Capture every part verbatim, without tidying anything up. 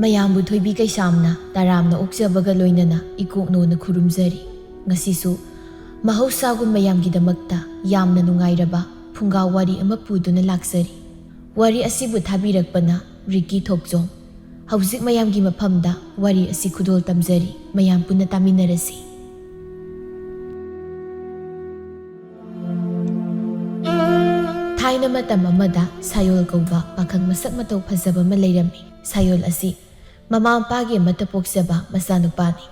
ꯃꯌꯥꯝꯕꯨ ꯊꯣꯏꯕꯤ ꯀꯩꯁꯥꯝꯅ ꯇꯔꯥꯝꯅ ꯑꯣꯛꯆꯕꯒ ꯂꯣꯏꯅꯅ ꯏꯀꯣꯛꯅꯣꯅ ꯈꯨꯔꯨꯝꯖꯔꯤ꯫ ꯉꯁꯤꯁꯨ ꯃꯍꯧꯁꯥꯒꯨꯝ ꯃꯌꯥꯝꯒꯤꯗꯃꯛꯇ ꯌꯥꯝꯅ ꯅꯨꯡꯉꯥꯏꯔꯕ ꯐꯨꯡꯒꯥ ꯋꯥꯔꯤ ꯑꯃ ꯄꯨꯗꯨꯅ ꯂꯥꯛꯆꯔꯤ꯫ ꯋꯥꯔꯤ ꯑꯁꯤꯕꯨ ꯊꯥꯕꯤꯔꯛꯄꯅ ꯔꯤꯀꯤ ꯊꯣꯛꯆꯣꯝ꯫ ꯍꯧꯖꯤꯛ ꯃꯌꯥꯝꯒꯤ ꯃꯐꯝꯗ ꯋꯥꯔꯤ ꯑꯁꯤ ꯈꯨꯗꯣꯜ ꯇꯝꯖꯔꯤ, ꯃꯌꯥꯝ ꯄꯨꯟꯅ ꯇꯥꯃꯤꯟꯅꯔꯁꯤ꯫ ꯊꯥꯏꯅ ꯃꯇꯝ ꯑꯃꯗ ꯁꯥꯌꯣꯜ ꯀꯧꯕ ꯄꯥꯈꯪ ꯃꯁꯛ ꯃꯇꯧ ꯐꯖꯕ ꯑꯃ ꯂꯩꯔꯝꯃꯤ꯫ ꯁꯥꯌꯣꯜ ꯑꯁꯤ ꯃꯃꯥ ꯃꯄꯥꯒꯤ ꯑꯃꯠꯇ ꯄꯣꯛꯆꯕ ꯃꯆꯥꯅꯨꯄꯥꯅꯤ꯫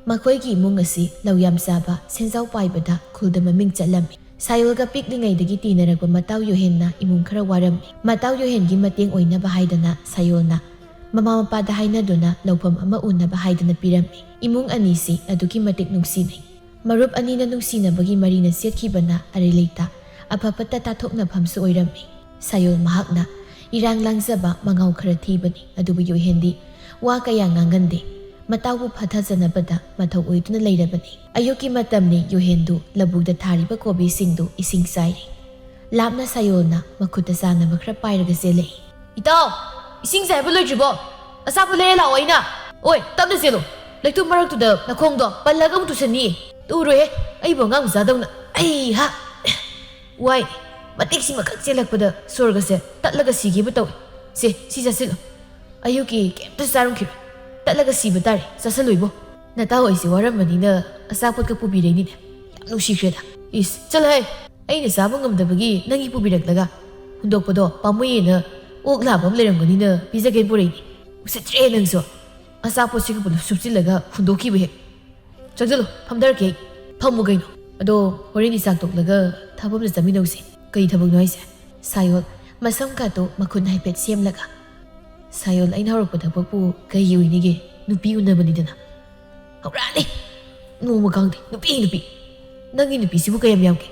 ꯃꯈꯣꯏꯒꯤ ꯏꯃꯨꯡ ꯑꯁꯤ ꯂꯧ ꯌꯥꯝ ꯆꯥꯕ, ꯁꯦꯟꯖꯥꯎ ꯄꯥꯏꯕꯗ ꯈꯨꯜꯗ ꯃꯃꯤꯡ ꯆꯠꯂꯝꯃꯤ꯫ ꯁꯥꯌꯣꯜꯒ ꯄꯤꯛꯂꯤꯉꯩꯗꯒꯤ ꯇꯤꯟꯅꯔꯛꯄ ꯃꯇꯥꯎ ꯌꯣꯍꯦꯟꯅ ꯏꯃꯨꯡ ꯈꯔ ꯋꯥꯔꯝꯃꯤ꯫ ꯃꯇꯥꯎ ꯌꯣꯍꯦꯟꯒꯤ ꯃꯇꯦꯡ ꯑꯣꯏꯅꯕ ꯍꯥꯏꯗꯅ ꯁꯥꯌꯣꯜꯅ ꯃꯃꯥ ꯃꯄꯥꯗ ꯍꯥꯏꯅꯗꯨꯅ ꯂꯧꯐꯝ ꯑꯃ ꯎꯅꯕ ꯍꯥꯏꯗꯅ ꯄꯤꯔꯝꯃꯤ꯫ ꯏꯃꯨꯡ ꯑꯅꯤꯁꯤ ꯑꯗꯨꯛꯀꯤ ꯃꯇꯤꯛ ꯅꯨꯡꯁꯤꯅꯩ꯫ ꯃꯔꯨꯞ ꯑꯅꯤꯅ ꯅꯨꯡꯁꯤꯅꯕꯒꯤ ꯃꯔꯤꯅ ꯁꯦꯠꯈꯤꯕꯅ ꯑꯔꯩ ꯂꯩꯇ, ꯑꯐ ꯐꯠꯇ ꯇꯥꯊꯣꯛꯅꯐꯝꯁꯨ ꯑꯣꯏꯔꯝꯃꯤ꯫ ꯁꯥꯌꯣꯜ ꯃꯍꯥꯛꯅ ꯏꯔꯥꯡ ꯂꯥꯡꯖꯕ, ꯃꯉꯥꯎ ꯈꯔ ꯊꯤꯕꯅꯤ, ꯑꯗꯨꯕꯨ ꯌꯣꯍꯦꯟꯗꯤ ꯋꯥ ꯀꯌꯥ ꯉꯥꯡꯒꯟꯗꯦ꯫ ꯃꯇꯥꯎꯕꯨ ꯐꯊꯖꯅꯕꯗ ꯃꯊꯧ ꯑꯣꯏꯗꯨꯅ ꯂꯩꯔꯕꯅꯤ꯫ ꯑꯌꯨꯛꯀꯤ ꯃꯇꯝꯅꯤ꯫ ꯌꯣꯍꯦꯟꯗꯨ ꯂꯧꯕꯨꯛꯇ ꯊꯥꯔꯤꯕ ꯀꯣꯕꯤꯁꯤꯡꯗꯨ ꯏꯁꯤꯡ ꯆꯥꯏꯔꯤ꯫ ꯂꯥꯞꯅ ꯁꯥꯌꯣꯜꯅ ꯃꯈꯨꯠꯇ ꯆꯥꯅꯕ ꯈꯔ ꯄꯥꯏꯔꯒ ꯆꯦꯜꯂꯛꯏ꯫ "ꯏꯇꯥꯎ, ꯏꯁꯤꯡ ꯆꯥꯏꯕ ꯂꯣꯏꯗ꯭ꯔꯤꯕꯣ? ꯑꯆꯥꯄꯣꯠ ꯂꯩꯔ ꯂꯥꯛꯑꯣ ꯑꯩꯅ꯫ ꯑꯣꯏ, ꯇꯞꯅ ꯆꯦꯜꯂꯣ꯫ ꯂꯩꯇꯨꯝ ꯃꯔꯛꯇꯨꯗ ꯅꯈꯣꯡꯗꯣ ꯄꯜꯂꯒ ꯑꯃꯨꯛ ꯇꯨꯁꯟꯅꯤꯌꯦ꯫ ꯇꯨꯔꯣꯏꯍꯦ, ꯑꯩꯕꯨ ꯑꯉꯥꯡ ꯃꯆꯥꯗꯧꯅ꯫ ꯑꯩ ꯍꯥ꯫ ꯋꯥꯏ, ꯃꯇꯦꯛꯁꯤꯃꯈꯛ ꯆꯦꯜꯂꯛꯄꯗ ꯁꯣꯔꯒꯁꯦ ꯇꯠꯂꯒ ꯁꯤꯒꯦꯕꯨ ꯇꯧꯏ꯫ ꯁꯦ, ꯁꯤ ꯆꯥꯁꯤꯜꯂꯨ꯫ ꯑꯌꯨꯛꯀꯤ ꯀꯩꯝꯇ ꯆꯥꯔꯝꯈꯤꯔꯣꯏ꯫ ꯇꯠꯂꯒ ꯁꯤꯕ ꯇꯥꯔꯦ, ꯆꯥꯁꯤꯜꯂꯨ ꯏꯕꯣ꯫ ꯅꯇꯥꯎ ꯑꯩꯁꯦ ꯋꯥꯔꯝꯕꯅꯤꯅ ꯑꯆꯥꯄꯣꯠꯀ ꯄꯨꯕꯤꯔꯛꯏꯅꯤꯅꯦ꯫ ꯌꯥꯝ ꯅꯨꯡꯁꯤꯈ꯭ꯔꯦꯗ꯫ ꯏꯁ, ꯆꯠꯂꯍꯦ꯫ ꯑꯩꯅ ꯆꯥꯕ ꯉꯝꯗꯕꯒꯤ ꯅꯪꯒꯤ ꯄꯨꯕꯤꯔꯛꯂꯒ ꯍꯨꯟꯗꯣꯛꯄꯗꯣ ꯄꯥꯝꯃꯨꯏꯌꯦꯅ ꯑꯣꯛ ꯂꯥꯕ ꯑꯃ ꯂꯩꯔꯝꯒꯅꯤꯅ ꯄꯤꯖꯒꯦꯅ ꯄꯨꯔꯛꯏꯅꯦ꯫ ꯎꯁꯤꯠꯇ꯭ꯔꯦ ꯅꯪꯁꯨ꯫ ꯑꯆꯥꯄꯣꯠꯁꯤꯒ ꯄꯨꯂꯞ ꯁꯨꯞꯆꯤꯜꯂꯒ ꯍꯨꯟꯗꯣꯛꯈꯤꯕ ꯍꯦꯛ꯫ ꯆꯪꯁꯤꯜꯂꯨ, ꯐꯝꯊꯔꯛꯀꯦ ꯑꯩ꯫ ꯐꯝꯃꯨ ꯀꯩꯅꯣ꯫ ꯑꯗꯣ ꯍꯣꯔꯦꯟꯗꯤ ꯆꯥꯛ ꯇꯣꯛꯂꯒ ꯊꯕꯛ ꯑꯃꯗ ꯆꯠꯃꯤꯟꯅꯧꯁꯦ꯫ ꯀꯩ ꯊꯕꯛꯅꯣ ꯍꯥꯏꯁꯦ? ꯁꯥꯌꯣꯜ, ꯃꯁꯝ ꯀꯥꯇꯨ ꯃꯈꯨꯠꯅ ꯍꯥꯏꯐꯦꯠ ꯁꯦꯝꯂꯒ꯫ ꯁꯥꯌꯣꯜ, ꯑꯩꯅ ꯍꯧꯔꯛꯄ ꯊꯕꯛꯄꯨ ꯀꯩ ꯑꯣꯏꯅꯤꯒꯦ? ꯅꯨꯄꯤ ꯎꯅꯕꯅꯤꯗꯅ꯫ ꯍꯧꯔꯛꯑꯅꯤ꯫ ꯅꯣꯡꯃ ꯈꯪꯗꯦ꯫ ꯅꯨꯄꯤ, ꯅꯨꯄꯤ꯫ ꯅꯪꯒꯤ ꯅꯨꯄꯤꯁꯤꯕꯨ ꯀꯌꯥꯝ ꯌꯥꯝꯒꯦ?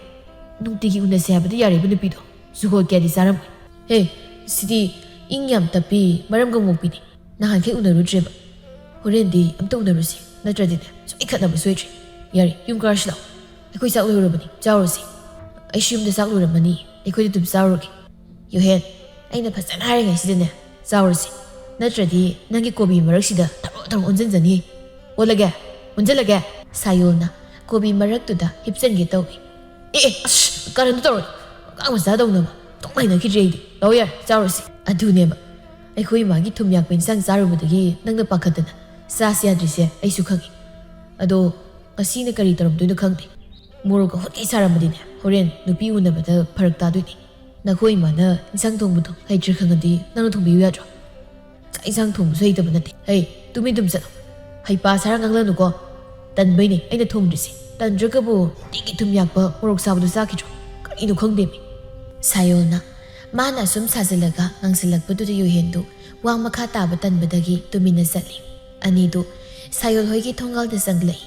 ꯅꯨꯡꯇꯤꯒꯤ ꯎꯅꯁꯦ ꯍꯥꯏꯕꯗ ꯌꯥꯔꯤꯕ ꯅꯨꯄꯤꯗꯣ꯫ ꯖꯨꯒꯣꯠ ꯀꯌꯥꯗꯤ ꯆꯥꯔꯝꯃꯣꯏ꯫ ꯍꯦ, ꯁꯤꯗꯤ ꯏꯪ ꯌꯥꯝ ꯇꯞꯄꯤ, ꯃꯔꯝꯒ ꯃꯣꯛꯄꯤꯅꯤ꯫ ꯅꯍꯥꯟꯈꯩ ꯎꯅꯔꯨꯗ꯭ꯔꯦꯕ꯫ ꯍꯣꯔꯦꯟꯗꯤ ꯑꯝꯇ ꯎꯅꯔꯨꯁꯤ, ꯅꯠꯇ꯭ꯔꯗꯤꯅꯦ ꯁꯣꯏ ꯈꯠꯅꯕ ꯁꯣꯏꯗ꯭ꯔꯦ꯫ ꯌꯥꯔꯦ, ꯌꯨꯝ ꯀꯥꯔꯁꯤ ꯂꯥꯛꯑꯣ꯫ ꯑꯩꯈꯣꯏ ꯆꯥꯛ ꯂꯣꯏꯔꯕꯅꯤ, ꯆꯥꯎꯔꯁꯤ꯫ ꯑꯩꯁꯨ ꯌꯨꯝꯗ ꯆꯥꯛ ꯂꯣꯏꯔꯝꯃꯅꯤ, ꯑꯩꯈꯣꯏꯗ ꯑꯗꯨꯝ ꯆꯥꯔꯨꯔꯒꯦ꯫ ꯌꯣꯍꯦꯟ, ꯑꯩꯅ ꯐꯖꯅ ꯍꯥꯏꯔꯤꯉꯩꯁꯤꯗꯅꯦ, ꯆꯥꯎꯔꯁꯤ꯫ ꯅꯠꯇ꯭ꯔꯗꯤ ꯅꯪꯒꯤ ꯀꯣꯕꯤ ꯃꯔꯛꯁꯤꯗ ꯊꯔꯣ ꯊꯔꯣ ꯑꯣꯟꯁꯤꯟꯖꯅꯤ꯫ ꯑꯣꯜꯂꯒꯦ? ꯑꯣꯟꯁꯤꯜꯂꯒꯦ? ꯁꯥꯌꯣꯜꯅ ꯀꯣꯕꯤ ꯃꯔꯛꯇꯨꯗ ꯍꯤꯞꯆꯟꯒꯦ ꯇꯧꯏ꯫ "ꯑꯦ, ꯑꯦ, ꯑꯁ, ꯀꯔꯟꯗꯨ ꯇꯧꯔꯣꯏ꯫ ꯑꯉꯥꯡ ꯃꯆꯥ ꯇꯧꯅꯕ꯫ ꯊꯣꯡ ꯍꯩꯅꯈꯤꯗ꯭ꯔꯦ ꯑꯩꯗꯤ꯫ ꯂꯥꯛꯑꯣ ꯌꯥꯔꯦ, ꯆꯥꯔꯨꯔꯁꯤ꯫ ꯑꯗꯨꯅꯦꯕ, ꯑꯩꯈꯣꯏ ꯏꯃꯥꯒꯤ ꯊꯨꯝ ꯌꯥꯛꯄ ꯏꯟꯁꯥꯡ ꯆꯥꯔꯨꯕꯗꯒꯤ ꯅꯪꯅ ꯄꯥꯈꯠꯇꯅ ꯆꯥꯁꯤ ꯌꯥꯗ꯭ꯔꯤꯁꯦ ꯑꯩꯁꯨ ꯈꯪꯉꯤ꯫ ꯑꯗꯣ ꯉꯁꯤꯅ ꯀꯔꯤ ꯇꯧꯔꯝꯗꯣꯏꯅꯣ ꯈꯪꯗꯦ꯫ ꯃꯣꯔꯣꯛꯀ ꯍꯣꯠꯀꯩ ꯁꯥꯔꯝꯃꯗꯤꯅꯦ, ꯍꯣꯔꯦꯟ ꯅꯨꯄꯤ ꯎꯅꯕꯗ ꯐꯔꯛ ꯇꯥꯗꯣꯏꯅꯦ꯫ ꯅꯈꯣꯏ ꯏꯃꯥꯅ ꯏꯟꯁꯥꯡ ꯊꯣꯡꯕꯗꯣ ꯍꯩꯇ꯭ꯔꯦ ꯈꯪꯉꯗꯤ ꯅꯪꯅ ꯊꯣꯡꯕꯤꯌꯨ ꯌꯥꯗ꯭ꯔꯣ?" "ꯆꯥꯛ ꯏꯟꯁꯥꯡ ꯊꯣꯡꯕꯁꯨ ꯍꯩꯇꯕ ꯅꯠꯇꯦ꯫ ꯍꯩ, ꯇꯨꯃꯤꯟ ꯑꯗꯨꯝ ꯆꯠꯂꯣ꯫ ꯍꯩꯄꯥ ꯁꯥꯔ ꯉꯥꯡꯂꯅꯨꯀꯣ꯫ ꯇꯟꯕꯩꯅꯦ ꯑꯩꯅ ꯊꯣꯡꯗ꯭ꯔꯤꯁꯦ꯫ ꯇꯟꯗ꯭ꯔꯒꯕꯨ ꯅꯨꯡꯇꯤꯒꯤ ꯊꯨꯝ ꯌꯥꯛꯄ ꯃꯣꯔꯣꯛ ꯁꯥꯕꯗꯣ ꯆꯥꯈꯤꯗ꯭ꯔꯣ? ꯀꯔꯤꯅꯣ ꯈꯪꯗꯦꯃꯤ꯫" ꯁꯥꯌꯣꯜꯅ ꯃꯥꯅ ꯑꯁꯨꯝ ꯁꯥꯖꯤꯜꯂꯒ ꯉꯥꯡꯁꯤꯜꯂꯛꯄꯗꯨꯗ ꯌꯨꯍꯦꯟꯗꯨ ꯋꯥ ꯃꯈꯥ ꯇꯥꯕ ꯇꯟꯕꯗꯒꯤ ꯇꯨꯃꯤꯟꯅ ꯆꯠꯂꯤ꯫ ꯑꯅꯤꯗꯨ ꯁꯥꯌꯣꯜ ꯍꯣꯏꯒꯤ ꯊꯣꯡꯒꯥꯜꯗ ꯆꯪꯂꯛꯏ꯫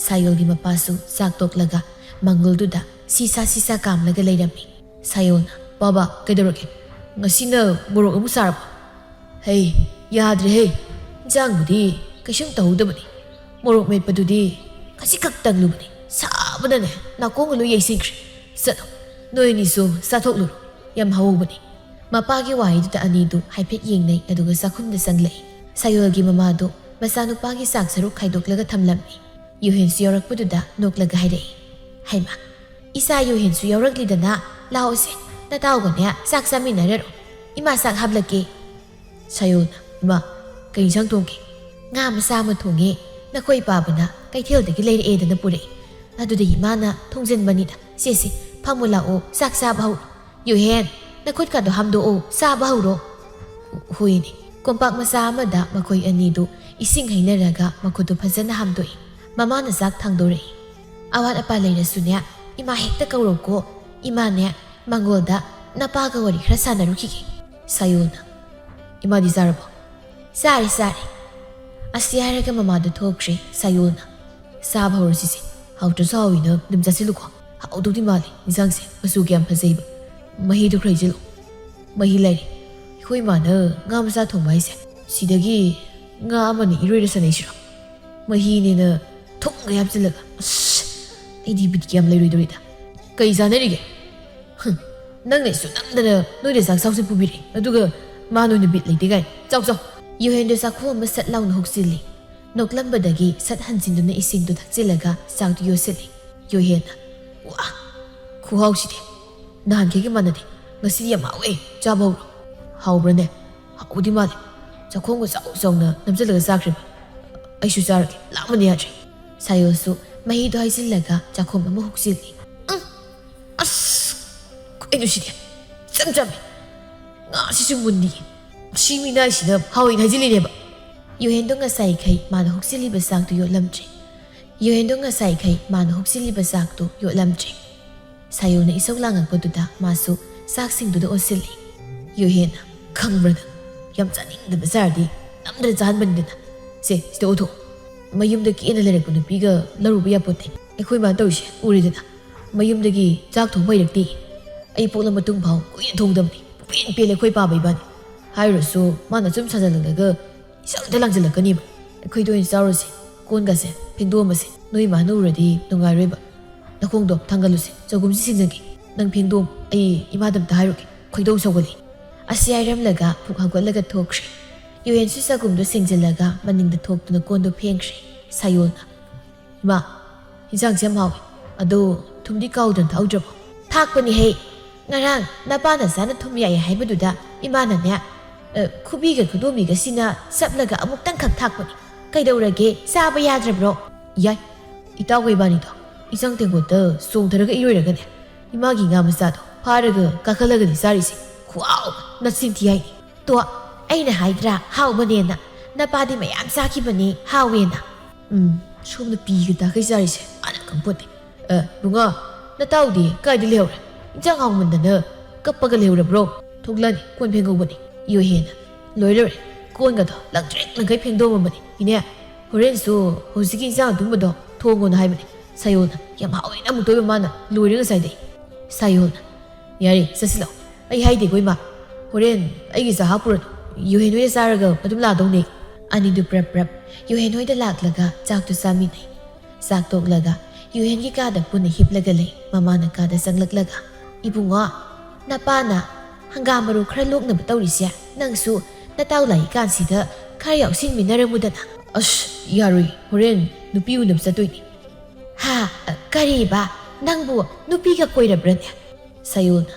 ꯁꯥꯌꯣꯜꯒꯤ ꯃꯄꯥꯁꯨ ꯆꯥꯛ ꯇꯣꯛꯂꯒ ꯃꯪꯒꯜꯗꯨꯗ ꯁꯤꯁꯥ ꯁꯤꯁꯥ ꯀꯥꯝꯂꯒ ꯂꯩꯔꯝꯃꯤ꯫ ꯁꯥꯌꯣꯜꯅ, "ꯕꯥꯕꯥ, ꯀꯩꯗꯧꯔꯒꯦ? ꯉꯁꯤꯅ ꯃꯣꯔꯣꯛ ꯑꯃꯨꯛ ꯁꯥꯔꯕꯣ?" "ꯍꯩ, ꯌꯥꯗ꯭ꯔꯦꯍꯦ꯫ ꯏꯟꯖꯥꯡꯕꯨꯗꯤ ꯀꯩꯁꯨꯝ ꯇꯧꯍꯧꯗꯕꯅꯤ꯫ ꯃꯣꯔꯣꯛ ꯃꯦꯠꯄꯗꯨꯗꯤ ꯈꯖꯤꯛꯈꯛ ꯇꯪꯂꯨꯕꯅꯤ꯫ ꯁꯥꯕꯅꯅꯦ ꯅꯥꯀꯣꯡꯒ ꯂꯣꯏ ꯌꯩꯁꯤꯟꯈ꯭ꯔꯦ꯫ ꯆꯠꯂꯣ, ꯅꯣꯏ ꯑꯅꯤꯁꯨ ꯆꯥꯊꯣꯛꯂꯨꯔꯣ꯫ ꯌꯥꯝ ꯍꯧꯕꯅꯤ꯫" ꯃꯄꯥꯒꯤ ꯋꯥꯍꯩꯗꯨꯗ ꯑꯅꯤꯗꯨ ꯍꯥꯏꯐꯦꯠ ꯌꯦꯡꯅꯩ, ꯑꯗꯨꯒ ꯆꯥꯛꯈꯨꯝꯗ ꯆꯪꯂꯛꯏ꯫ ꯁꯥꯌꯣꯜꯒꯤ ꯃꯃꯥꯗꯨ ꯃꯆꯥꯅꯨꯄꯥꯒꯤ ꯆꯥꯛ ꯁꯔꯨꯛ ꯈꯥꯏꯗꯣꯛꯂꯒ ꯊꯝꯂꯝꯃꯤ꯫ ꯌꯨꯍꯦꯟꯁꯨ ꯌꯥꯎꯔꯛꯄꯗꯨꯗ ꯅꯣꯛꯂꯒ ꯍꯥꯏꯔꯛꯏ, "ꯍꯩꯃꯥ, ꯏꯆꯥ ꯌꯨꯍꯦꯟꯁꯨ ꯌꯥꯎꯔꯛꯂꯤꯗꯅ, ꯂꯥꯛꯑꯣꯁꯦ, ꯅꯇꯥꯎꯒꯅꯦ ꯆꯥꯛ ꯆꯥꯃꯤꯟꯅꯔꯔꯣ꯫ ꯏꯃꯥ ꯆꯥꯛ ꯍꯥꯞꯂꯛꯀꯦ꯫" ꯁꯥꯌꯣꯜꯅ, "ꯏꯃꯥ, ꯀꯩ ꯏꯟꯁꯥꯡ ꯊꯣꯡꯒꯦ?" "ꯉꯥ ꯃꯆꯥ ꯑꯃ ꯊꯣꯡꯉꯦ, ꯅꯈꯣꯏ ꯄꯥꯕꯅ ꯀꯩꯊꯦꯜꯗꯒꯤ ꯂꯩꯔꯛꯑꯦꯗꯅ ꯄꯨꯔꯛꯏ꯫ ꯑꯗꯨꯗꯒꯤ ꯏꯃꯥꯅ ꯊꯣꯡꯖꯟꯕꯅꯤꯗ꯫ ꯁꯦ, ꯁꯦ, ꯐꯝꯃꯨ ꯂꯥꯛꯑꯣ, ꯆꯥꯛ ꯆꯥꯕ ꯍꯧꯔꯣ꯫ ꯌꯨꯍꯦꯟ, ꯅꯈꯨꯠꯀꯗꯣ ꯍꯥꯝꯗꯣꯛꯑꯣ, ꯆꯥꯕ ꯍꯧꯔꯣ꯫" ꯍꯣꯏꯅꯦ꯫ ꯀꯣꯝꯄꯥꯛ ꯃꯆꯥ ꯑꯃꯗ ꯃꯈꯣꯏ ꯑꯅꯤꯗꯨ ꯏꯁꯤꯡ ꯍꯩꯅꯔꯒ ꯃꯈꯨꯠꯇꯨ ꯐꯖꯅ ꯍꯥꯝꯗꯣꯛꯏ꯫ ꯃꯃꯥꯅ ꯆꯥꯛ ꯊꯥꯡꯗꯣꯔꯛꯏ꯫ "ꯑꯋꯥꯠ ꯑꯄꯥ ꯂꯩꯔꯁꯨꯅꯦ, ꯏꯃꯥ ꯍꯦꯛꯇ ꯀꯧꯔꯧꯀꯣ꯫ ꯏꯃꯥꯅꯦ, ꯃꯪꯒꯣꯜꯗ ꯅꯄꯥꯒ ꯋꯥꯔꯤ ꯈꯔ ꯁꯥꯟꯅꯔꯨꯈꯤꯒꯦ꯫" ꯁꯥꯌꯣꯜꯅ, "ꯏꯃꯥꯗꯤ ꯆꯥꯔꯕꯣ?" "ꯆꯥꯔꯦ, ꯆꯥꯔꯦ꯫" ꯑꯁꯤ ꯍꯥꯏꯔꯒ ꯃꯃꯥꯗꯨ ꯊꯣꯛꯈ꯭ꯔꯦ꯫ ꯁꯥꯌꯣꯜꯅ, "ꯆꯥꯕ ꯍꯧꯔꯁꯤꯁꯦ꯫ ꯍꯥꯎꯇ꯭ꯔꯁꯨ ꯍꯥꯎꯋꯤꯅ ꯑꯗꯨꯝ ꯆꯥꯁꯤꯜꯂꯨꯀꯣ꯫ ꯍꯥꯎꯗꯧꯗꯤ ꯃꯥꯜꯂꯤ ꯏꯟꯁꯥꯡꯁꯦ, ꯃꯆꯨ ꯀꯌꯥꯝ ꯐꯖꯩꯕ꯫ ꯃꯍꯤꯗꯨ ꯈꯔ ꯍꯩꯖꯤꯜꯂꯣ꯫" "ꯃꯍꯤ ꯂꯩꯔꯦ꯫ ꯑꯩꯈꯣꯏ ꯏꯃꯥꯅ ꯉꯥ ꯃꯆꯥ ꯊꯣꯡꯕ ꯍꯥꯏꯁꯦ, ꯁꯤꯗꯒꯤ ꯉꯥ ꯑꯃꯅꯤ ꯏꯔꯣꯏꯔ ꯁꯥꯟꯅꯩꯁꯤꯔꯣ? ꯃꯍꯤꯅꯦꯅ ꯊꯨꯝꯒ ꯍꯥꯞꯆꯤꯜꯂꯒ꯫ ꯑꯁ, ꯑꯩꯗꯤ ꯕꯤꯠ ꯀꯌꯥꯝ ꯂꯩꯔꯣꯏꯗꯧꯔꯤꯗ꯫ ꯀꯩ ꯆꯥꯅꯔꯤꯒꯦ? ꯍꯨꯝ, ꯅꯪꯅ ꯑꯩꯁꯨ ꯅꯝꯗꯅ ꯅꯣꯏꯗ ꯆꯥꯛ ꯆꯥꯎꯁꯦ ꯄꯨꯕꯤꯔꯛꯑꯦ, ꯑꯗꯨꯒ ꯃꯥ ꯅꯣꯏꯅ ꯕꯤꯠ ꯂꯩꯇꯦ ꯀꯥꯏꯅ꯫ ꯆꯥꯎ, ꯆꯥꯎ, ꯌꯨꯍꯦꯟꯗꯣ ꯆꯥꯛꯈꯣꯝ ꯑꯃ ꯁꯠ ꯂꯥꯎꯅ ꯍꯨꯛꯆꯤꯜꯂꯤ꯫ ꯅꯣꯛꯂꯝꯕꯗꯒꯤ ꯁꯠ ꯍꯟꯖꯤꯟꯗꯨꯅ ꯏꯁꯤꯡꯗꯨ ꯊꯛꯆꯤꯜꯂꯒ ꯆꯥꯛꯇꯨ ꯌꯣꯠꯁꯤꯜꯂꯤ꯫ ꯌꯨꯍꯦꯟꯅ, "ꯋꯥ! ꯈꯨꯍꯥꯎꯁꯤꯗꯤ ꯅꯍꯥꯟꯈꯩꯒ ꯃꯥꯟꯅꯗꯦ꯫ ꯉꯁꯤꯗꯤ ꯌꯥꯝ ꯍꯥꯎꯋꯦ꯫ ꯆꯥꯕ ꯍꯧꯔꯣ꯫" "ꯍꯥꯎꯕ꯭ꯔꯅꯦ?" "ꯍꯥꯎꯕꯗꯤ ꯃꯥꯜꯂꯦ꯫ ꯆꯥꯛꯈꯣꯝꯒ ꯆꯥꯎ ꯆꯥꯎꯅ ꯅꯝꯁꯤꯜꯂꯒ ꯆꯥꯈ꯭ꯔꯦꯕ꯫ ꯑꯩꯁꯨ ꯆꯥꯔꯒꯦ꯫ ꯂꯥꯝꯕꯅ ꯌꯥꯗ꯭ꯔꯦ꯫" ꯁꯥꯌꯣꯜꯁꯨ ꯃꯍꯤꯗꯣ ꯍꯩꯖꯤꯜꯂꯒ ꯆꯥꯛꯈꯣꯝ ꯑꯃ ꯍꯨꯛꯆꯤꯜꯂꯤ꯫ "ꯎꯝ, ꯑꯁ, ꯀꯩꯅꯣ ꯁꯤꯗꯤ? ꯏꯆꯝ ꯆꯝꯃꯦ꯫ ꯉꯥꯁꯤꯁꯨ ꯃꯨꯟꯗꯤꯌꯦ꯫ ꯁꯤ ꯃꯤꯅꯥꯏꯁꯤꯅ ꯍꯥꯎꯏꯅ ꯍꯩꯖꯤꯜꯂꯤꯅꯦꯕ꯫" ꯌꯨꯍꯦꯟꯗꯣ ꯉꯁꯥꯏꯈꯩ ꯃꯥꯅ ꯍꯨꯛꯆꯤꯜꯂꯤꯕ ꯆꯥꯛꯇꯨ ꯌꯣꯠꯂꯝꯗ꯭ꯔꯦ꯫ ꯌꯨꯍꯦꯟꯗꯣ ꯉꯁꯥꯏꯈꯩ ꯃꯥꯅ ꯍꯨꯛꯆꯤꯜꯂꯤꯕ ꯆꯥꯛꯇꯨ ꯌꯣꯠꯂꯝꯗ꯭ꯔꯦ꯫ ꯁꯥꯌꯣꯜꯅ ꯏꯁꯧ ꯂꯥꯡꯉꯛꯄꯗꯨꯗ ꯃꯥꯁꯨ ꯆꯥꯛꯁꯤꯡꯗꯨꯗ ꯑꯣꯟꯁꯤꯜꯂꯤ꯫ ꯌꯨꯍꯦꯟꯅ, "ꯈꯪꯕ꯭ꯔꯥ ꯅꯪ? ꯌꯥꯝ ꯆꯥꯅꯤꯡꯗꯕ ꯆꯥꯔꯗꯤ ꯅꯝꯗꯅ ꯆꯥꯍꯟꯕꯅꯤꯗꯅ꯫ ꯁꯦ, ꯁꯤꯗ ꯑꯣꯊꯣꯛꯑꯣ꯫ ꯃꯌꯨꯝꯗ ꯀꯦꯅ ꯂꯩꯔꯛꯄ ꯅꯨꯄꯤꯒ ꯂꯧꯔꯨꯕ ꯌꯥꯄꯣꯠꯇꯦ꯫ ꯑꯩꯈꯣꯏ ꯃꯥꯅ ꯇꯧꯔꯤꯁꯦ ꯎꯔꯦꯗꯅ꯫ ꯃꯌꯨꯝꯗꯒꯤ ꯆꯥꯛ ꯊꯣꯡꯕ ꯍꯩꯔꯛꯇꯦ꯫ ꯑꯩ ꯄꯣꯛꯂ ꯃꯇꯨꯡ ꯐꯥꯎ ꯀꯨꯏꯅ ꯊꯣꯡꯗꯕꯅꯤ꯫ ꯄꯨꯡꯄꯦꯟ ꯄꯦꯜꯂꯦ ꯑꯩꯈꯣꯏ ꯄꯥꯕ ꯏꯕꯥꯅꯤ꯫ ꯍꯥꯏꯔꯨꯔꯁꯨ ꯃꯥꯅ ꯁꯨꯝ ꯁꯥꯖꯜꯂꯛꯂꯒ ꯏꯁꯧꯗ ꯂꯥꯡꯁꯤꯜꯂꯛꯀꯅꯤꯕ꯫ ꯑꯩꯈꯣꯏꯗ ꯑꯣꯏꯅ ꯆꯥꯎꯔꯁꯦ꯫ ꯀꯣꯟꯒꯁꯦ ꯐꯦꯡꯗꯣꯛꯑꯝꯃꯁꯦ꯫ ꯅꯣꯏ ꯏꯃꯥꯅ ꯎꯔꯗꯤ ꯅꯨꯡꯉꯥꯏꯔꯣꯏꯕ꯫ ꯅꯈꯣꯡꯗꯣ ꯊꯥꯡꯒꯠꯂꯨꯁꯦ꯫ ꯆꯒꯨꯝꯁꯤ ꯁꯤꯡꯖꯒꯦ꯫ ꯅꯪ ꯐꯦꯡꯗꯣꯛꯑꯝꯃꯣ꯫ ꯑꯩ ꯏꯃꯥꯗ ꯑꯝꯇ ꯍꯥꯏꯔꯨꯒꯦ꯫ ꯈꯣꯏꯗꯧ ꯁꯧꯒꯠꯂꯤ꯫" ꯑꯁꯤ ꯍꯥꯏꯔꯝꯂꯒ ꯐꯨꯛ ꯍꯧꯒꯠꯂꯒ ꯊꯣꯛꯈ꯭ꯔꯦ꯫ ꯌꯨꯍꯦꯟꯁꯨ ꯆꯒꯨꯝꯗꯣ ꯁꯤꯡꯖꯤꯜꯂꯒ ꯃꯅꯤꯡꯗ ꯊꯣꯛꯇꯨꯅ ꯀꯣꯟꯗꯣ ꯐꯦꯡꯈ꯭ꯔꯦ꯫ ꯁꯥꯌꯣꯜꯅ, "ꯏꯃꯥ, ꯏꯟꯁꯥꯡꯁꯦ ꯌꯥꯝ ꯍꯥꯎꯋꯦ꯫ ꯑꯗꯣ ꯊꯨꯝꯗꯤ ꯀꯥꯎꯗꯅ ꯊꯥꯛꯍꯧꯗ꯭ꯔꯕꯣ?" "ꯊꯥꯛꯄꯅꯤꯍꯦ꯫ ꯉꯔꯥꯡ ꯅꯄꯥ ꯅꯆꯥꯅ ꯊꯨꯝ ꯌꯥꯛꯑꯦ ꯍꯥꯏꯕꯗꯨꯗ ꯏꯃꯥꯅꯅꯦ, ꯑ, ꯈꯨꯕꯤꯒ ꯈꯨꯗꯣꯝꯕꯤꯒꯁꯤꯅ ꯆꯞꯂꯒ ꯑꯃꯨꯛꯇꯪꯈꯛ ꯊꯥꯛꯄꯅꯤ꯫ ꯀꯩꯗꯧꯔꯒꯦ? ꯆꯥꯕ ꯌꯥꯗ꯭ꯔꯕ꯭ꯔꯣ?" "ꯌꯥꯏ꯫ ꯏꯇꯥꯎꯒ ꯏꯕꯥꯅꯤꯗꯣ ꯏꯁꯪ ꯇꯦꯡꯀꯣꯠꯇ ꯆꯣꯡꯊꯔꯒ ꯏꯔꯣꯏꯔꯒꯅꯦ, ꯏꯃꯥꯒꯤ ꯉꯥ ꯃꯆꯥꯗꯣ ꯐꯥꯔꯒ ꯀꯥꯈꯠꯂꯒꯅꯤ ꯆꯥꯔꯤꯁꯦ꯫ ꯈꯨꯍꯥꯎ ꯑꯃ꯫ ꯅꯆꯤꯟ ꯊꯤ ꯍꯥꯏꯅꯤ꯫ ꯇꯣ, ꯑꯩꯅ ꯍꯥꯏꯗ꯭ꯔꯥ ꯍꯥꯎꯕꯅꯦꯅ? ꯅꯄꯥꯗꯤ ꯃꯌꯥꯝ ꯆꯥꯈꯤꯕꯅꯦ, ꯍꯥꯎꯋꯦꯅ꯫" ꯎꯝ, ꯁꯣꯝꯗ ꯄꯤꯒ ꯇꯥꯈꯩ ꯆꯥꯔꯤꯁꯦ ꯃꯥꯅ ꯈꯪꯄꯣꯠꯇꯦ꯫ "ꯑ, ꯕꯨꯡꯉꯣ, ꯅꯇꯥꯎꯗꯤ ꯀꯥꯏꯗ ꯂꯩꯍꯧꯔꯦ? ꯏꯟꯖꯥꯡ ꯍꯥꯎꯃꯟꯗꯅ ꯀꯞꯄꯒ ꯂꯩꯍꯧꯔꯕ꯭ꯔꯣ?" "ꯊꯣꯛꯂꯛꯑꯅꯤ, ꯀꯣꯟ ꯐꯦꯡꯍꯧꯕꯅꯤ꯫" ꯌꯨꯍꯦꯟꯅ, "ꯂꯣꯏ ꯂꯣꯏꯔꯦ, ꯀꯣꯟꯒꯗꯣ ꯂꯪꯇ꯭ꯔꯤꯛ ꯂꯪꯈꯩ ꯐꯦꯡꯗꯣꯛꯑꯝꯃꯕꯅꯤ꯫ ꯏꯅꯦ, ꯍꯣꯔꯦꯟꯁꯨ ꯍꯧꯖꯤꯛꯀꯤ ꯏꯟꯖꯥꯡ ꯑꯗꯨꯝꯕꯗꯣ ꯊꯣꯡꯉꯣꯅ ꯍꯥꯏꯕꯅꯦ꯫" ꯁꯥꯌꯣꯜꯅ, "ꯌꯥꯝ ꯍꯥꯎꯋꯦꯅ ꯑꯃꯨꯛꯇꯣꯏꯕ ꯃꯥꯅ ꯂꯣꯏꯔꯦ ꯉꯁꯥꯏꯗꯩ꯫" ꯁꯥꯌꯣꯜꯅ, "ꯌꯥꯔꯦ, ꯆꯠꯁꯤꯜꯂꯛꯑꯣ꯫ ꯑꯩ ꯍꯥꯏꯗꯦꯀꯣ ꯏꯃꯥ, ꯍꯣꯔꯦꯟ ꯑꯩꯒꯤ ꯆꯥ ꯍꯥꯞꯄꯨꯔꯅꯨ꯫ ꯌꯨꯍꯦꯟ ꯍꯣꯏꯗ ꯆꯥꯔꯒ ꯑꯗꯨꯝ ꯂꯥꯛꯑꯗꯧꯅꯦ꯫" ꯑꯅꯤꯗꯨ ꯄ꯭ꯔꯞ ꯄ꯭ꯔꯞ ꯌꯨꯍꯦꯟ ꯍꯣꯏꯗ ꯂꯥꯛꯂꯒ ꯆꯥꯛꯇꯨ ꯆꯥꯃꯤꯟꯅꯩ꯫ ꯆꯥꯛ ꯇꯣꯛꯂꯒ ꯌꯨꯍꯦꯟꯒꯤ ꯀꯥꯗ ꯄꯨꯟꯅ ꯍꯤꯞꯂꯒ ꯂꯩ꯫ ꯃꯃꯥꯅ ꯀꯥꯗ ꯆꯪꯂꯛꯂꯒ, "ꯏꯕꯨꯡꯉꯣ, ꯅꯄꯥꯅ ꯍꯪꯒꯥꯝ ꯃꯔꯨ ꯈꯔ ꯂꯣꯛꯅꯕ ꯇꯧꯔꯤꯁꯦ ꯅꯪꯁꯨ ꯅꯇꯥꯎ ꯂꯥꯛꯏꯀꯥꯟꯁꯤꯗ ꯈꯔ ꯌꯥꯎꯁꯤꯟꯃꯤꯟꯅꯔꯝꯃꯨꯗꯅ꯫ ꯑꯁ, ꯌꯥꯔꯣꯏ, ꯍꯣꯔꯦꯟ ꯅꯨꯄꯤ ꯎꯅꯕ ꯆꯠꯇꯣꯏꯅꯤ꯫ ꯍꯥ? ꯀꯔꯤꯕ? ꯅꯪꯕꯨ ꯅꯨꯄꯤꯒ ꯀꯣꯏꯔꯕ꯭ꯔꯅꯦ? ꯁꯥꯌꯣꯜꯅ,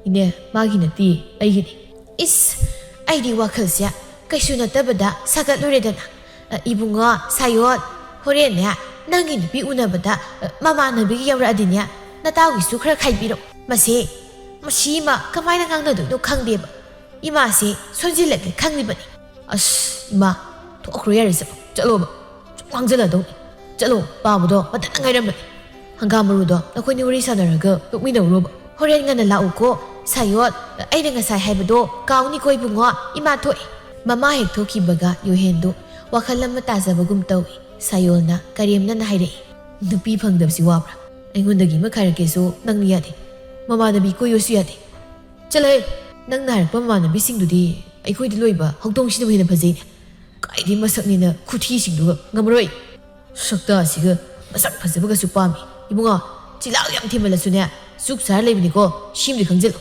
ꯏꯅꯦ, ꯃꯥꯒꯤ ꯅꯠꯇꯦ, ꯑꯩꯒꯤꯅꯤ꯫ ꯏꯁ, ꯑꯩꯗꯤ ꯋꯥꯈꯜꯁꯦ ꯀꯩꯁꯨ ꯅꯠꯇꯕꯗ ꯁꯥꯒꯠꯂꯨꯔꯦꯗꯅ꯫ ꯑ, ꯏꯕꯨꯡꯉꯣ, ꯁꯥꯌꯣꯜ, ꯍꯣꯔꯦꯟꯅꯦ ꯅꯪꯒꯤ ꯅꯨꯄꯤ ꯎꯅꯕꯗ, ꯑ, ꯃꯃꯥꯟꯅꯕꯤꯒ ꯌꯥꯎꯔꯛꯑꯗꯤꯅꯦ ꯅꯇꯥꯎꯒꯤꯁꯨ ꯈꯔ ꯈꯥꯏꯕꯤꯔꯣ꯫ ꯃꯁꯤ, ꯃꯁꯤ ꯏꯃꯥ ꯀꯃꯥꯏꯅ ꯉꯥꯡꯅꯗꯣꯏꯅꯣ ꯈꯪꯗꯦꯕ꯫ ꯏꯃꯥꯁꯦ ꯁꯣꯟꯖꯤꯜꯂꯛꯂꯦ ꯈꯪꯂꯤꯕꯅꯤ꯫ ꯑꯁ, ꯏꯃꯥ, ꯊꯣꯛꯈ꯭ꯔꯣ ꯌꯥꯔꯦ, ꯆꯠꯂꯣ, ꯆꯠꯂꯣꯕ꯫ ꯁꯨꯝ ꯉꯥꯡꯖꯜꯂꯗꯧꯅꯤ꯫ ꯆꯠꯂꯣ, ꯄꯥꯕꯗꯣ ꯃꯇꯠꯅ ꯉꯥꯏꯔꯝꯕꯅꯤ꯫ ꯍꯪꯒꯥꯝ ꯃꯔꯨꯗꯣ ꯅꯈꯣꯏꯅꯤ ꯋꯥꯔꯤ ꯁꯥꯟꯅꯔꯒ ꯇꯣꯛꯃꯤꯟꯅꯧꯔꯣꯕ꯫ ꯍꯣꯔꯦꯟ ꯉꯟꯅ ꯂꯥꯛꯎꯀꯣ, ꯁꯥꯌꯣꯜ꯫ ꯑꯩꯅ ꯉꯁꯥꯏ ꯍꯥꯏꯕꯗꯣ ꯀꯥꯎꯅꯤꯀꯣ ꯏꯕꯨꯡꯉꯣ, ꯏꯃꯥ ꯊꯣꯛꯑꯦ꯫ ꯃꯃꯥ ꯍꯦꯛ ꯊꯣꯛꯈꯤꯕꯒ ꯌꯨꯍꯦꯟꯗꯨ ꯋꯥꯈꯜ ꯑꯃ ꯇꯥꯖꯕꯒꯨꯝ ꯇꯧꯏ꯫ ꯁꯥꯌꯣꯜꯅ ꯀꯔꯦꯝꯅꯅ ꯍꯥꯏꯔꯛꯏ, "ꯅꯨꯄꯤ ꯐꯪꯗꯕꯁꯤ ꯋꯥꯕ꯭ꯔꯥ? ꯑꯩꯉꯣꯟꯗꯒꯤ ꯑꯃ ꯈꯥꯏꯔꯛꯀꯦꯁꯨ ꯅꯪꯅ ꯌꯥꯗꯦ꯫ ꯃꯃꯥꯟꯅꯕꯤ ꯀꯣꯏꯌꯣꯁꯨ ꯌꯥꯗꯦ꯫ ꯆꯠꯂꯍꯦ! ꯅꯪꯅ ꯍꯥꯏꯔꯛꯄ ꯃꯃꯥꯟꯅꯕꯤꯁꯤꯡꯗꯨꯗꯤ ꯑꯩꯈꯣꯏꯗ ꯂꯣꯏꯕ ꯍꯧꯗꯣꯡꯁꯤꯅꯕꯨ ꯍꯦꯟꯅ ꯐꯖꯩꯅꯦ꯫ ꯀꯥꯏꯗꯩ ꯃꯁꯛꯅꯦꯅ ꯈꯨꯊꯤꯁꯤꯡꯗꯨꯒ ꯉꯝꯃꯔꯣꯏ꯫ ꯁꯛꯇꯥꯁꯤꯒ ꯃꯁꯛ ꯐꯖꯕꯒꯁꯨ ꯄꯥꯝꯃꯤ꯫ ꯏꯕꯨꯡꯉꯣ, ꯆꯤꯜꯍꯥꯎ ꯌꯥꯝ ꯊꯤꯃꯜꯂꯁꯨꯅꯦ, ꯆꯨꯛ ꯁꯥꯔ ꯂꯩꯕꯅꯤꯀꯣ, ꯁꯤꯃꯗꯤ ꯈꯪꯖꯤꯜꯂꯨ꯫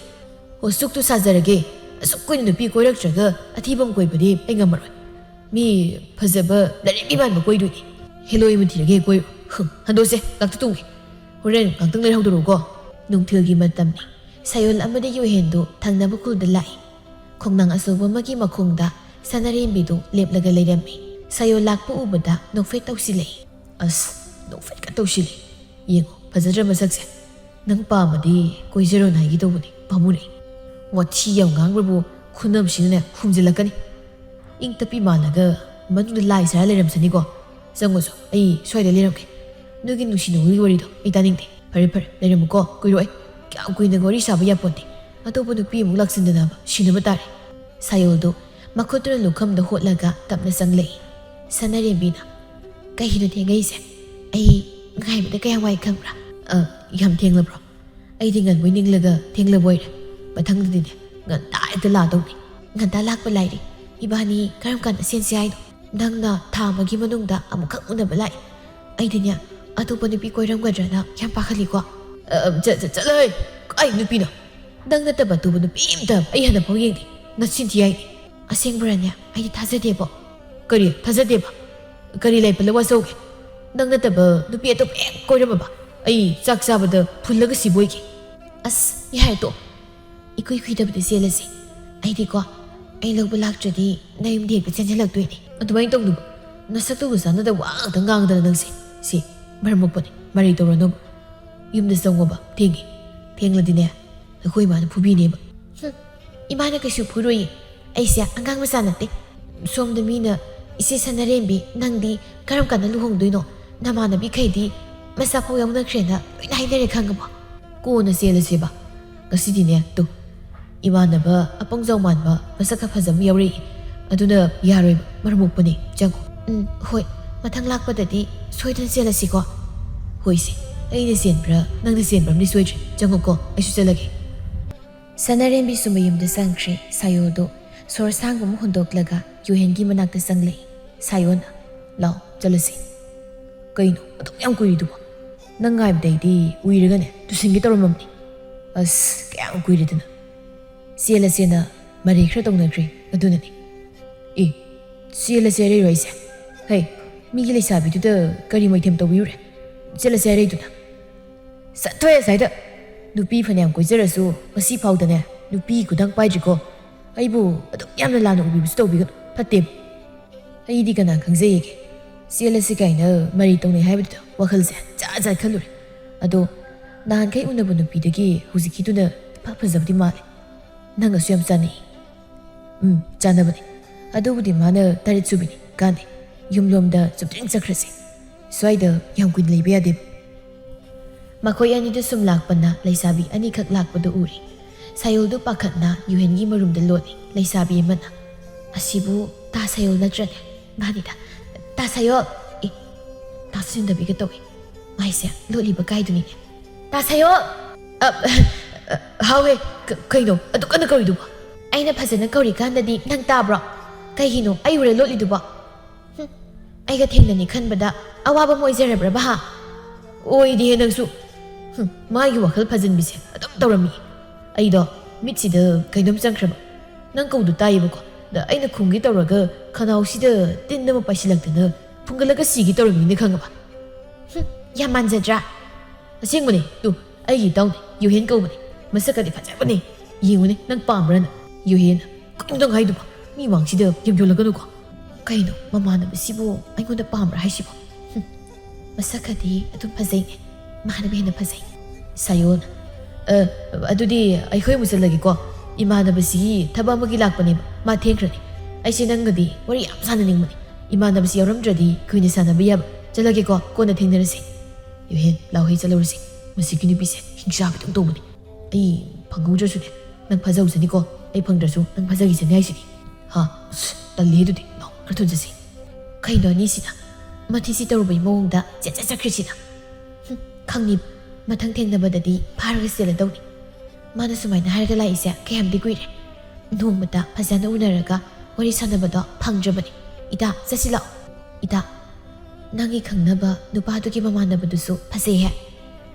ꯍꯣ, ꯆꯨꯛꯇꯨ ꯁꯥꯖꯔꯒꯦ꯫ ꯑꯁꯨꯛ ꯀꯨꯏꯅ ꯅꯨꯄꯤ ꯀꯣꯏꯔꯛꯇ꯭ꯔꯒ ꯑꯊꯤꯕ ꯑꯃ ꯀꯣꯏꯕꯗꯤ ꯑꯩ ꯉꯝꯃꯔꯣꯏ꯫ ꯃꯤ ꯐꯖꯕ ꯂꯥꯏꯔꯦꯝꯕꯤ ꯃꯥꯟꯕ ꯀꯣꯏꯗꯣꯏꯅꯤ꯫ ꯍꯦꯂꯣꯏ ꯑꯃ ꯊꯤꯔꯒꯦ ꯀꯣꯏꯔꯣ꯫ ꯍꯨꯝ, ꯍꯟꯗꯣꯛꯁꯦ, ꯂꯥꯛꯇ ꯇꯣꯡꯒꯦ꯫ ꯍꯣꯔꯦꯟ ꯉꯥꯛꯇꯪ ꯂꯩꯔ ꯍꯧꯗꯣꯔꯛꯎꯀꯣ꯫ ꯅꯨꯡꯊꯤꯜꯒꯤ ꯃꯇꯝꯅꯤ꯫ ꯁꯥꯌꯣꯜ ꯑꯃꯗꯤ ꯌꯨꯍꯦꯟꯗꯨ ꯊꯪꯅꯕ ꯈꯨꯜꯗ ꯂꯥꯛꯏ꯫ ꯈꯣꯡꯅꯥꯡ ꯑꯆꯧꯕ ꯑꯃꯒꯤ ꯃꯈꯣꯡꯗ ꯁꯅꯥꯔꯦꯝꯕꯤꯗꯨ ꯂꯦꯞꯂꯒ ꯂꯩꯔꯝꯃꯤ꯫ ꯁꯥꯌꯣꯜ ꯂꯥꯛꯄ ꯎꯕꯗ ꯅꯣꯛꯐꯦꯠ ꯇꯧꯁꯤꯜꯂꯛꯏ꯫ ꯑꯁ, ꯅꯣꯛꯐꯦꯠꯀ ꯇꯧꯁꯤꯜꯂꯤ꯫ ꯌꯦꯡꯉꯣ, ꯐꯖꯗ꯭ꯔ ꯃꯁꯛꯁꯦ? ꯅꯪ ꯄꯥꯝꯃꯗꯤ ꯀꯣꯏꯖꯔꯣꯅ ꯍꯥꯏꯒꯦ ꯇꯧꯕꯅꯤ, ꯄꯥꯝꯃꯨꯔꯦ꯫ ꯋꯥꯊꯤ ꯌꯥꯝ ꯉꯥꯡꯕꯕꯨ ꯈꯨꯅꯝꯁꯤꯅꯅꯦ ꯍꯨꯝꯖꯤꯜꯂꯛꯀꯅꯤ꯫ ꯏꯪ ꯇꯞꯄꯤ ꯃꯥꯜꯂꯒ ꯃꯅꯨꯡꯗ ꯂꯥꯏ ꯁꯥꯔ ꯂꯩꯔꯝꯁꯅꯤꯀꯣ꯫ ꯆꯪꯉꯨꯁꯣ, ꯑꯩ ꯁ꯭ꯋꯥꯏꯗ ꯂꯩꯔꯝꯒꯦ꯫ ꯅꯣꯏꯒꯤ ꯅꯨꯡꯁꯤ ꯅꯨꯡꯒꯤ ꯋꯥꯔꯤꯗꯣ ꯑꯩ ꯇꯥꯅꯤꯡꯗꯦ꯫ ꯐꯔꯦ ꯐꯔꯦ, ꯂꯩꯔꯝꯃꯨꯀꯣ, ꯀꯨꯏꯔꯣꯏ꯫ ꯀꯌꯥꯝ ꯀꯨꯏꯅꯒ ꯋꯥꯔꯤ ꯁꯥꯕ ꯌꯥꯄꯣꯟꯇꯦ꯫ ꯑꯇꯣꯞꯄ ꯅꯨꯄꯤ ꯑꯃꯨꯛ ꯂꯥꯛꯁꯤꯟꯗꯅꯕ ꯁꯤꯟꯅꯕ ꯇꯥꯔꯦ꯫ ꯁꯥꯌꯣꯜꯗꯨ ꯃꯈꯨꯠꯇꯨꯅ ꯂꯨꯈꯝꯗ ꯍꯣꯠꯂꯒ ꯇꯞꯅ ꯆꯪꯂꯛꯏ꯫ ꯁꯅꯥꯔꯦꯝꯕꯤꯅ, "ꯀꯩꯒꯤꯅꯣ ꯊꯦꯡꯉꯛꯏꯁꯦ? ꯑꯩ ꯉꯥꯏꯕꯗ ꯀꯌꯥꯝ ꯋꯥꯏ ꯈꯪꯕ꯭ꯔꯥ?" "ꯑ, ꯌꯥꯝ ꯊꯦꯡꯂꯕ꯭ꯔꯣ? ꯑꯩꯗꯤ ꯉꯟꯕꯣꯏ ꯅꯤꯡꯂꯒ ꯊꯦꯡꯂꯕꯣꯏꯔꯦ꯫ ꯃꯊꯪꯗꯗꯤꯅꯦ, ꯉꯟꯇꯥ ꯍꯦꯛꯇ ꯂꯥꯛꯗꯧꯅꯤ꯫ ꯉꯟꯇꯥ ꯂꯥꯛꯄ ꯂꯥꯏꯔꯤ꯫ ꯏꯕꯥꯅꯤ ꯀꯔꯝ ꯀꯥꯟꯗ ꯁꯦꯟꯁꯦ ꯍꯥꯏꯅꯣ? ꯅꯪꯅ ꯊꯥ ꯑꯃꯒꯤ ꯃꯅꯨꯡꯗ ꯑꯃꯨꯛꯈꯛ ꯎꯅꯕ ꯂꯥꯛꯏ꯫ ꯑꯩꯗꯤꯅꯦ, ꯑꯇꯣꯞꯄ ꯅꯨꯄꯤ ꯀꯣꯏꯔꯝꯒꯗ꯭ꯔꯅ ꯌꯥꯝ ꯄꯥꯈꯠꯂꯤꯀꯣ꯫" "ꯑ, ꯑ, ꯆ-, ꯆ-, ꯆꯠꯂꯣꯍꯦ! ꯀꯥꯏ ꯅꯨꯄꯤꯅꯣ? ꯅꯪ ꯅꯠꯇꯕ ꯑꯇꯣꯞꯄ ꯅꯨꯄꯤ ꯑꯝꯇ ꯑꯩ ꯍꯟꯗꯛꯐꯥꯎ ꯌꯦꯡꯗꯦ꯫ ꯅꯆꯤꯟ ꯊꯤ ꯍꯥꯏꯅꯤ꯫" ꯑꯁꯦꯡꯕꯔꯅꯦ? ꯑꯩꯗꯤ ꯊꯥꯖꯗꯦꯕꯣ꯫ ꯀꯔꯤ ꯊꯥꯖꯗꯦꯕ? ꯀꯔꯤ ꯂꯩꯄꯜꯂ ꯋꯥꯖꯧꯒꯦ? ꯅꯪ ꯅꯠꯇꯕ ꯅꯨꯄꯤ ꯑꯇꯣꯞꯄ ꯍꯦꯛ ꯀꯣꯏꯔꯝꯃꯕ ꯑꯩ ꯆꯥꯛ ꯆꯥꯕꯗ ꯐꯨꯜꯂꯒ ꯁꯤꯕꯣꯏꯒꯦ꯫ ꯑꯁ, ꯌꯥꯔꯦ ꯇꯣ꯫ ꯏꯀꯨꯏ ꯀꯨꯏꯗꯕꯗ ꯆꯦꯜꯂꯁꯤ꯫ ꯑꯩꯗꯤꯀꯣ, ꯑꯩ ꯂꯧꯕ ꯂꯥꯛꯇ꯭ꯔꯗꯤ ꯅꯌꯨꯝꯗ ꯍꯦꯛꯇ ꯆꯦꯟꯁꯤꯜꯂꯛꯇꯣꯏꯅꯦ꯫ ꯑꯗꯨꯃꯥꯏꯅ ꯇꯧꯅꯨꯕ꯫ ꯅꯁꯛꯇꯨꯒ ꯆꯥꯟꯅꯗꯕ ꯋꯥ ꯉꯥꯛꯇ ꯉꯥꯡꯗꯅ ꯅꯪꯁꯦ꯫ ꯁꯤ, ꯃꯔꯝ ꯃꯣꯛꯄꯅꯦ꯫ ꯃꯔꯩ ꯇꯧꯔꯅꯨꯕ꯫ ꯌꯨꯝꯗ ꯆꯪꯉꯣꯕ꯫ ꯊꯦꯡꯉꯦ꯫ ꯊꯦꯡꯂꯗꯤꯅꯦ, ꯑꯩꯈꯣꯏ ꯏꯃꯥꯅ ꯐꯨꯕꯤꯅꯦꯕ꯫ ꯍꯨꯝ, ꯏꯃꯥꯅ ꯀꯩꯁꯨ ꯐꯨꯔꯣꯏꯌꯦ꯫ ꯑꯩꯁꯦ ꯑꯉꯥꯡ ꯃꯆꯥ ꯅꯠꯇꯦ꯫ ꯁꯣꯝꯗ ꯃꯤꯅ, "ꯏꯆꯦ ꯁꯅꯥꯔꯦꯝꯕꯤ, ꯅꯪꯗꯤ ꯀꯔꯝ ꯀꯥꯟꯗ ꯂꯨꯍꯣꯡꯗꯣꯏꯅꯣ? ꯅꯃꯥꯟꯅꯕꯤꯈꯩꯗꯤ ꯃꯆꯥ ꯐꯥꯎ ꯌꯥꯎꯅꯈ꯭ꯔꯦꯅ ꯂꯣꯏꯅ ꯍꯥꯏꯅꯔꯦ ꯈꯪꯉꯕꯣ?" ꯀꯣꯟꯅ ꯆꯦꯜꯂꯁꯦꯕ꯫ ꯉꯁꯤꯗꯤꯅꯦ, ꯇꯨ, ꯏꯃꯥꯟꯅꯕ ꯑꯄꯪꯖꯥꯎ ꯃꯥꯟꯕ ꯃꯁꯛ ꯈꯔ ꯐꯖꯕ ꯌꯥꯎꯔꯛꯏ꯫ ꯑꯗꯨꯅ ꯌꯥꯔꯣꯏꯕ, ꯃꯔꯝ ꯃꯣꯛꯄꯅꯦ꯫ ꯆꯪꯉꯣ꯫ ꯎꯝ, ꯍꯣꯏ꯫ ꯃꯊꯪ ꯂꯥꯛꯄꯗꯗꯤ ꯁꯣꯏꯗꯅ ꯆꯦꯜꯂꯁꯤꯀꯣ꯫ ꯍꯣꯏꯁꯦ, ꯑꯩꯅ ꯆꯦꯟꯕ꯭ꯔꯥ ꯅꯪꯅ ꯆꯦꯟꯕ꯭ꯔꯥ ꯑꯃꯗꯤ ꯁꯣꯏꯗ꯭ꯔꯦ꯫ ꯆꯪꯉꯣꯀꯣ, ꯑꯩꯁꯨ ꯆꯠꯂꯒꯦ꯫ ꯁꯅꯥꯔꯦꯝꯕꯤꯁꯨ ꯃꯌꯨꯝꯗ ꯆꯪꯈ꯭ꯔꯦ꯫ ꯁꯥꯌꯣꯜꯗꯣ ꯁꯣꯔ ꯁꯥꯡꯕ ꯑꯃ ꯍꯣꯟꯗꯣꯛꯂꯒ ꯌꯨꯍꯦꯟꯒꯤ ꯃꯅꯥꯛꯇ ꯆꯪꯂꯛꯏ꯫ ꯁꯥꯌꯣꯜꯅ, "ꯂꯥꯛꯑꯣ, ꯆꯠꯂꯁꯤ꯫" "ꯀꯩꯅꯣ ꯑꯗꯨꯛ ꯌꯥꯝ ꯀꯨꯏꯔꯤꯗꯨꯕꯣ? ꯅꯪ ꯉꯥꯏꯕꯗꯩꯗꯤ ꯎꯏꯔꯒꯅꯦ ꯇꯨꯁꯤꯟꯒꯦ ꯇꯧꯔꯝꯃꯕꯅꯤ꯫ ꯑꯁ, ꯀꯌꯥꯝ ꯀꯨꯏꯔꯦꯗꯅ꯫ ꯆꯦꯜꯂꯁꯦꯅ ꯃꯔꯩ ꯈꯔ ꯇꯧꯅꯈ꯭ꯔꯦ, ꯑꯗꯨꯅꯅꯦ꯫" "ꯑꯦ, ꯆꯦꯜꯂꯁꯦ ꯍꯥꯏꯔꯛꯏꯔꯣ ꯑꯩꯁꯦ? ꯍꯩ, ꯃꯤꯒꯤ ꯂꯩꯁꯥꯕꯤꯗꯨꯗ ꯀꯔꯤ ꯃꯣꯏꯊꯦꯝ ꯇꯧꯕꯤꯔꯨꯔꯦ? ꯆꯦꯜꯂꯁꯦ ꯍꯥꯏꯔꯛꯏꯗꯨꯅ?" "ꯆꯠꯊꯣꯛꯑꯦ ꯑꯁ꯭ꯋꯥꯏꯗ꯫ ꯅꯨꯄꯤ ꯐꯅꯌꯥꯝ ꯀꯣꯏꯖꯔꯁꯨ ꯉꯁꯤ ꯐꯥꯎꯗꯅꯦ ꯅꯨꯄꯤ ꯈꯨꯗꯥꯡ ꯄꯥꯏꯗ꯭ꯔꯤꯀꯣ꯫ ꯑꯩꯕꯨ ꯑꯗꯨꯛ ꯌꯥꯝꯅ ꯂꯥꯟꯅ ꯎꯕꯤꯕꯁꯨ ꯇꯧꯕꯤꯒꯅꯨ, ꯐꯠꯇꯦꯕ꯫" "ꯑꯩꯗꯤ ꯀꯅꯥ ꯈꯪꯖꯩꯌꯦꯒꯦ? ꯆꯦꯜꯂꯁꯤ ꯀꯥꯏꯅ ꯃꯔꯩ ꯇꯧꯅꯩ ꯍꯥꯏꯕꯗꯨꯗ ꯋꯥꯈꯜꯁꯦ ꯖꯥꯠ ꯖꯥꯠ ꯈꯜꯂꯨꯔꯦ꯫ ꯑꯗꯣ ꯅꯍꯥꯟꯈꯩ ꯎꯅꯕ ꯅꯨꯄꯤꯗꯒꯤ ꯍꯧꯖꯤꯛꯀꯤꯗꯨꯅ ꯏꯐ ꯐꯖꯕꯗꯤ ꯃꯥꯜꯂꯦ꯫ ꯅꯪꯒꯁꯨ ꯌꯥꯝ ꯆꯥꯟꯅꯩ꯫" "ꯎꯝ, ꯆꯥꯟꯅꯕꯅꯦ꯫ ꯑꯗꯨꯕꯨꯗꯤ ꯃꯥꯅ ꯇꯔꯦꯠ ꯁꯨꯕꯤꯅꯤ, ꯀꯥꯟꯅꯩ꯫ ꯌꯨꯝꯂꯣꯝꯗ ꯆꯨꯞꯗ꯭ꯔꯤꯡ ꯆꯠꯈ꯭ꯔꯁꯤ꯫ ꯁ꯭ꯋꯥꯏꯗ ꯌꯥꯝ ꯀꯨꯏꯅ ꯂꯩꯕ ꯌꯥꯗꯦꯕ꯫" ꯃꯈꯣꯏ ꯑꯅꯤꯗꯨ ꯁꯨꯝ ꯂꯥꯛꯄꯅ ꯂꯩꯁꯥꯕꯤ ꯑꯅꯤꯈꯛ ꯂꯥꯛꯄꯗꯨ ꯎꯔꯦ꯫ ꯁꯥꯌꯣꯜꯗꯨ ꯄꯥꯈꯠꯅ ꯌꯨꯍꯦꯟꯒꯤ ꯃꯔꯨꯝꯗ ꯂꯣꯠꯂꯦ꯫ ꯂꯩꯁꯥꯕꯤ ꯑꯃꯅ, "ꯑꯁꯤꯕꯨ ꯇꯥ ꯁꯥꯌꯣꯜ ꯅꯠꯇ꯭ꯔꯅꯦ?" "ꯃꯥꯅꯤꯗ, ꯇꯥ ꯁꯥꯌꯣꯜ꯫" ꯑꯦ, ꯇꯥꯁꯤꯟꯗꯕꯤꯒ ꯇꯧꯏ꯫ "ꯃꯥꯏꯁꯦ ꯂꯣꯠꯂꯤꯕ ꯀꯥꯏꯗꯨꯅꯤꯅꯦ꯫ ꯇꯥ ꯁꯥꯌꯣꯜ!" "ꯑ, ꯑ, ꯍꯥꯎꯋꯦ꯫ ꯀ-, ꯀꯩꯅꯣ ꯑꯗꯨꯛ ꯀꯟꯅ ꯀꯧꯔꯤꯗꯨꯕꯣ?" "ꯑꯩꯅ ꯐꯖꯅ ꯀꯧꯔꯤꯀꯥꯟꯗꯗꯤ ꯅꯪ ꯇꯥꯕ꯭ꯔꯣ? ꯀꯩꯒꯤꯅꯣ ꯑꯩ ꯎꯔ ꯂꯣꯠꯂꯤꯗꯨꯕꯣ?" ꯍꯨꯝ, ꯑꯩꯒ ꯊꯦꯡꯅꯅꯤ ꯈꯟꯕꯗ ꯑꯋꯥꯕ ꯑꯃ ꯑꯣꯏꯖꯔꯕ꯭ꯔꯕ, ꯍꯥ? ꯑꯣꯏꯗꯦꯍꯦ ꯅꯪꯁꯨ꯫ ꯍꯨꯝ, ꯃꯥꯒꯤ ꯋꯥꯈꯜ ꯐꯖꯟꯕꯤꯁꯦ ꯑꯗꯨꯝ ꯇꯧꯔꯝꯃꯤ꯫ ꯑꯩꯗꯣ ꯃꯤꯠꯁꯤꯗ ꯀꯩꯅꯣꯝ ꯆꯪꯈ꯭ꯔꯕ꯫ ꯅꯪ ꯀꯧꯗꯨ ꯇꯥꯏꯌꯦꯕꯀꯣ, ꯑꯩꯅ ꯈꯨꯝꯒꯦ ꯇꯧꯔꯒ ꯈꯅꯥꯎꯁꯤꯗ ꯇꯤꯟ ꯑꯃ ꯄꯥꯏꯁꯤꯜꯂꯛꯇꯅ ꯐꯨꯡꯒꯠꯂꯒ ꯁꯤꯒꯦ ꯇꯧꯔꯝꯃꯤꯅꯦ, ꯈꯪꯉꯕ? ꯍꯨꯝ, ꯌꯥꯝ ꯃꯥꯟꯖꯗ꯭ꯔꯥ? ꯑꯁꯦꯡꯕꯅꯦ꯫ ꯇꯨ, ꯑꯩꯒꯤ ꯏꯇꯥꯎꯅꯦ, ꯌꯨꯍꯦꯟ ꯀꯧꯕꯅꯦ꯫ ꯃꯁꯛꯀꯗꯤ ꯐꯖꯕꯅꯦ꯫ ꯌꯦꯡꯉꯨꯅꯦ, ꯅꯪ ꯄꯥꯝꯕ꯭ꯔꯥꯅ? ꯌꯨꯍꯦꯟ, ꯀꯩꯅꯣ ꯅꯪ ꯍꯥꯏꯗꯨꯕꯣ? ꯃꯤ ꯃꯥꯡꯁꯤꯗ ꯌꯦꯡꯖꯜꯂꯛꯀꯅꯨꯀꯣ꯫ ꯀꯩꯅꯣ, ꯃꯃꯥꯟꯅꯕꯁꯤꯕꯨ ꯑꯩꯉꯣꯟꯗ ꯄꯥꯝꯕ꯭ꯔꯥ ꯍꯥꯏꯁꯤꯕꯣ? ꯍꯨꯝ, ꯃꯁꯛꯀꯗꯤ ꯑꯗꯨꯝ ꯐꯖꯩꯅꯦ꯫ ꯃꯥꯅꯕꯨ ꯍꯦꯟꯅ ꯐꯖꯩ꯫ ꯁꯥꯌꯣꯟ, "ꯑ, ꯑꯗꯨꯗꯤ ꯑꯩꯈꯣꯏ ꯑꯃꯨꯛ ꯆꯠꯂꯒꯦꯀꯣ꯫ ꯏꯃꯥꯟꯅꯕꯁꯤꯒꯤ ꯊꯕꯛ ꯑꯃꯒꯤ ꯂꯥꯛꯄꯅꯦꯕ꯫ ꯃꯥ ꯊꯦꯡꯈ꯭ꯔꯅꯤ꯫ ꯑꯩꯁꯦ ꯅꯪꯒꯗꯤ ꯋꯥꯔꯤ ꯌꯥꯝ ꯁꯥꯟꯅꯅꯤꯡꯕꯅꯤ꯫ ꯏꯃꯥꯟꯅꯕꯁꯤ ꯌꯥꯎꯔꯝꯗ꯭ꯔꯗꯤ ꯀꯨꯏꯅ ꯁꯥꯟꯅꯕ ꯌꯥꯕ꯫ ꯆꯠꯂꯒꯦꯀꯣ, ꯀꯣꯟꯅ ꯊꯦꯡꯅꯔꯁꯦ꯫" "ꯌꯨꯍꯦꯟ, ꯂꯥꯎꯍꯦ, ꯆꯠꯂꯨꯔꯁꯦ꯫ ꯃꯁꯤꯒꯤ ꯅꯨꯄꯤꯁꯦ ꯍꯤꯡꯆꯥꯕꯤꯗꯧ ꯇꯧꯕꯅꯤ꯫ ꯑꯩ ꯐꯪꯍꯧꯗ꯭ꯔꯁꯨꯅꯦ, ꯅꯪ ꯐꯥꯖꯍꯧꯁꯅꯤꯀꯣ꯫ ꯑꯩ ꯐꯪꯗ꯭ꯔꯁꯨ ꯅꯪ ꯐꯥꯖꯈꯤꯁꯅꯤ ꯍꯥꯏꯁꯤꯅꯤ꯫ ꯍꯥ? ꯑꯁ, ꯇꯜꯂꯦ ꯑꯗꯨꯗꯤ꯫ ꯂꯥꯎ, ꯈꯔ ꯊꯨꯅ ꯆꯠꯁꯤ꯫" ꯀꯩꯅꯣ ꯑꯅꯤꯁꯤꯅ? ꯃꯊꯤꯁꯤ ꯇꯧꯔꯨꯕꯩ ꯃꯑꯣꯡꯗ ꯆꯦꯠ ꯆꯦꯠ ꯆꯠꯈ꯭ꯔꯤꯁꯤꯅ꯫ ꯍꯨꯝ, ꯈꯪꯉꯤ, ꯃꯊꯪ ꯊꯦꯡꯅꯕꯗꯗꯤ ꯐꯥꯔꯒ ꯆꯦꯜꯂꯗꯧꯅꯤ꯫ ꯃꯥꯅ ꯁꯨꯃꯥꯏꯅ ꯍꯥꯏꯔꯒ ꯂꯥꯛꯏꯁꯦ ꯀꯌꯥꯝꯗꯤ ꯀꯨꯏꯔꯦ꯫ ꯅꯣꯡꯃꯇ ꯐꯖꯅ ꯎꯅꯔꯒ ꯋꯥꯔꯤ ꯁꯥꯟꯅꯕꯗꯣ ꯐꯪꯗ꯭ꯔꯕꯅꯤ꯫ ꯏꯇꯥ, ꯆꯠꯁꯤ ꯂꯥꯛꯑꯣ꯫ ꯏꯇꯥ, ꯅꯪꯒꯤ ꯈꯪꯅꯕ ꯅꯨꯄꯥꯗꯨꯒꯤ ꯃꯃꯥꯟꯅꯕꯗꯨꯁꯨ ꯐꯖꯩꯍꯦ꯫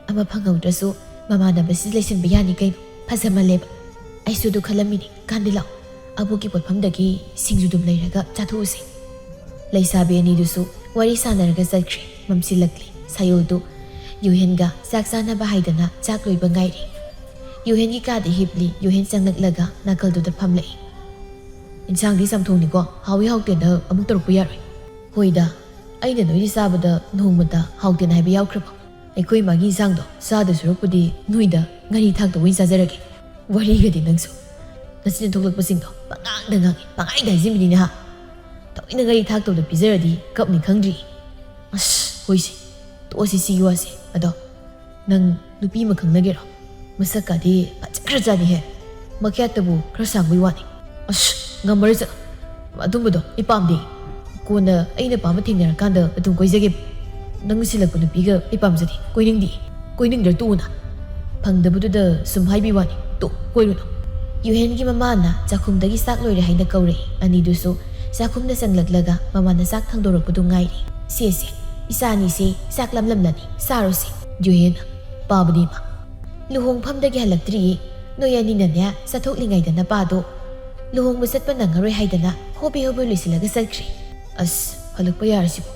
ꯑꯃ ꯐꯪꯍꯧꯗ꯭ꯔꯁꯨ ꯃꯃꯥꯟꯅꯕꯁꯤ ꯂꯩꯁꯤꯟꯕ ꯌꯥꯅꯤ ꯀꯩꯅꯣ꯫ ꯐꯖꯃꯜꯂꯦꯕ꯫ ꯑꯩꯁꯨ ꯑꯗꯨ ꯈꯜꯂꯝꯃꯤꯅꯤ꯫ ꯀꯥꯟꯗꯤ ꯂꯥꯛꯑꯣ, ꯑꯕꯣꯛꯀꯤ ꯄꯣꯠꯐꯝꯗꯒꯤ ꯁꯤꯡꯖꯨꯗꯨꯝ ꯂꯩꯔꯒ ꯆꯥꯊꯣꯛꯎꯁꯦ꯫ ꯂꯩꯁꯥꯕꯤ ꯑꯅꯤꯗꯨꯁꯨ ꯋꯥꯔꯤ ꯁꯥꯟꯅꯔꯒ ꯆꯠꯈ꯭ꯔꯦ꯫ ꯃꯝꯁꯤꯜꯂꯛꯂꯦ꯫ ꯁꯥꯌꯣꯜꯗꯨ ꯌꯨꯍꯦꯟꯒ ꯆꯥꯛ ꯆꯥꯅꯕ ꯍꯥꯏꯗꯅ ꯆꯥꯛ ꯂꯣꯏꯕ ꯉꯥꯏꯔꯤ꯫ ꯌꯨꯍꯦꯟꯒꯤ ꯀꯥꯗ ꯍꯤꯞꯂꯤ꯫ ꯌꯨꯍꯦꯟ ꯆꯪꯂꯛꯂꯒ ꯅꯥꯀꯜꯗꯨꯗ ꯐꯝꯂꯛꯏ꯫ "ꯏꯟꯁꯥꯡꯗꯤ ꯆꯝꯊꯣꯡꯅꯤꯀꯣ, ꯍꯥꯎꯏ ꯍꯥꯎꯇꯦꯅ ꯑꯃꯨꯛ ꯇꯧꯔꯛꯄ ꯌꯥꯔꯣꯏ꯫" "ꯍꯣꯏꯗ, ꯑꯩꯅ ꯅꯣꯏꯗ ꯆꯥꯕꯗ ꯅꯣꯡꯃꯇ ꯍꯥꯎꯇꯦꯅ ꯍꯥꯏꯕ ꯌꯥꯎꯈ꯭ꯔꯕ? ꯑꯩꯈꯣꯏ ꯏꯃꯥꯒꯤ ꯏꯟꯁꯥꯡꯗꯣ ꯆꯥꯗꯣꯏ ꯁꯔꯨꯛꯄꯨꯗꯤ ꯅꯣꯏꯗ ꯉꯥꯔꯤ ꯊꯥꯛꯇ ꯑꯣꯏꯅ ꯆꯥꯖꯔꯒꯦ꯫" "ꯋꯥꯔꯤꯒꯗꯤ ꯅꯪꯁꯨ꯫ ꯅꯆꯤꯟ ꯊꯣꯛꯂꯛꯄꯁꯤꯡꯗꯣ ꯄꯉꯥꯡꯗ ꯉꯥꯡꯉꯤ, ꯄꯉꯥꯏꯗ ꯍꯥꯏꯖꯤꯟꯕꯤꯅꯤꯅꯦ ꯍꯥ꯫ ꯊꯑꯣꯏꯅ ꯉꯥꯔꯤ ꯊꯥꯛꯇꯧꯗ ꯄꯤꯖꯔꯗꯤ ꯀꯞꯅꯤ ꯈꯪꯗ꯭ꯔꯤ꯫ ꯑꯁ, ꯍꯣꯏꯁꯦ, ꯇꯣꯛꯑꯁꯤ ꯁꯤꯒꯤ ꯋꯥꯁꯦ꯫ ꯑꯗꯣ ꯅꯪ ꯅꯨꯄꯤ ꯑꯃ ꯈꯪꯅꯒꯦꯔꯣ? ꯃꯁꯛꯀꯗꯤ ꯐꯖꯈ꯭ꯔꯖꯥꯠꯅꯤꯍꯦ꯫ ꯃꯈꯌꯥꯠꯇꯕꯨ ꯈꯔ ꯁꯥꯡꯕꯩ ꯋꯥꯅꯤ꯫" "ꯑꯁ, ꯉꯝꯃꯔꯣꯏ, ꯆꯠꯂꯣ꯫ ꯑꯗꯨꯝꯕꯗꯣ ꯑꯩ ꯄꯥꯝꯗꯦ꯫ ꯀꯣꯟꯅ ꯑꯩꯅ ꯄꯥꯝꯕ ꯊꯦꯡꯅꯔꯀꯥꯟꯗ ꯑꯗꯨꯝ ꯀꯣꯏꯖꯒꯦ꯫ ꯅꯪ ꯁꯤꯜꯂꯛꯄ ꯅꯨꯄꯤꯒ ꯑꯩ ꯄꯥꯝꯖꯗꯦ, ꯀꯣꯏꯅꯤꯡꯗꯦ꯫ ꯀꯣꯏꯅꯤꯡꯗ꯭ꯔ ꯇꯣꯛꯎꯅ꯫ ꯐꯪꯗꯕꯗꯨꯗ ꯁꯨꯝ ꯍꯥꯏꯕꯤ ꯋꯥꯅꯤ꯫ ꯇꯣꯛ, ꯀꯣꯏꯔꯨꯅꯨ꯫" ꯌꯨꯍꯦꯟꯒꯤ ꯃꯃꯥꯅ ꯆꯥꯛꯈꯨꯝꯗꯒꯤ ꯆꯥꯛ ꯂꯣꯏꯔꯦ ꯍꯥꯏꯅ ꯀꯧꯔꯛꯏ꯫ ꯑꯅꯤꯗꯨꯁꯨ ꯆꯥꯛꯈꯨꯝꯗ ꯆꯪꯂꯛꯂꯒ ꯃꯃꯥꯅ ꯆꯥꯛ ꯊꯥꯡꯗꯣꯔꯛꯄꯗꯨ ꯉꯥꯏꯔꯤ꯫ "ꯁꯦ, ꯁꯦ, ꯏꯆꯥꯅꯤꯁꯦ ꯆꯥꯛ ꯂꯝꯂꯝꯂꯅꯤ, ꯆꯥꯔꯣꯁꯦ꯫" ꯌꯨꯍꯦꯟꯅ, "ꯄꯥꯕꯗꯤ ꯏꯃꯥ?" "ꯂꯨꯍꯣꯡꯐꯝꯗꯒꯤ ꯍꯜꯂꯛꯇ꯭ꯔꯤꯌꯦ꯫ ꯅꯣꯏ ꯑꯅꯤꯅꯅꯦ ꯆꯠꯊꯣꯛꯂꯤꯉꯩꯗ ꯅꯄꯥꯗꯣ ꯂꯨꯍꯣꯡꯕ ꯆꯠꯄ ꯅꯪꯉꯔꯣꯏ ꯍꯥꯏꯗꯅ ꯍꯣꯕꯦ ꯍꯣꯕꯦ ꯂꯣꯏꯁꯤꯜꯂꯒ ꯆꯠꯈ꯭ꯔꯦ꯫ ꯑꯁ, ꯍꯜꯂꯛꯄ ꯌꯥꯔꯁꯤꯕꯨ꯫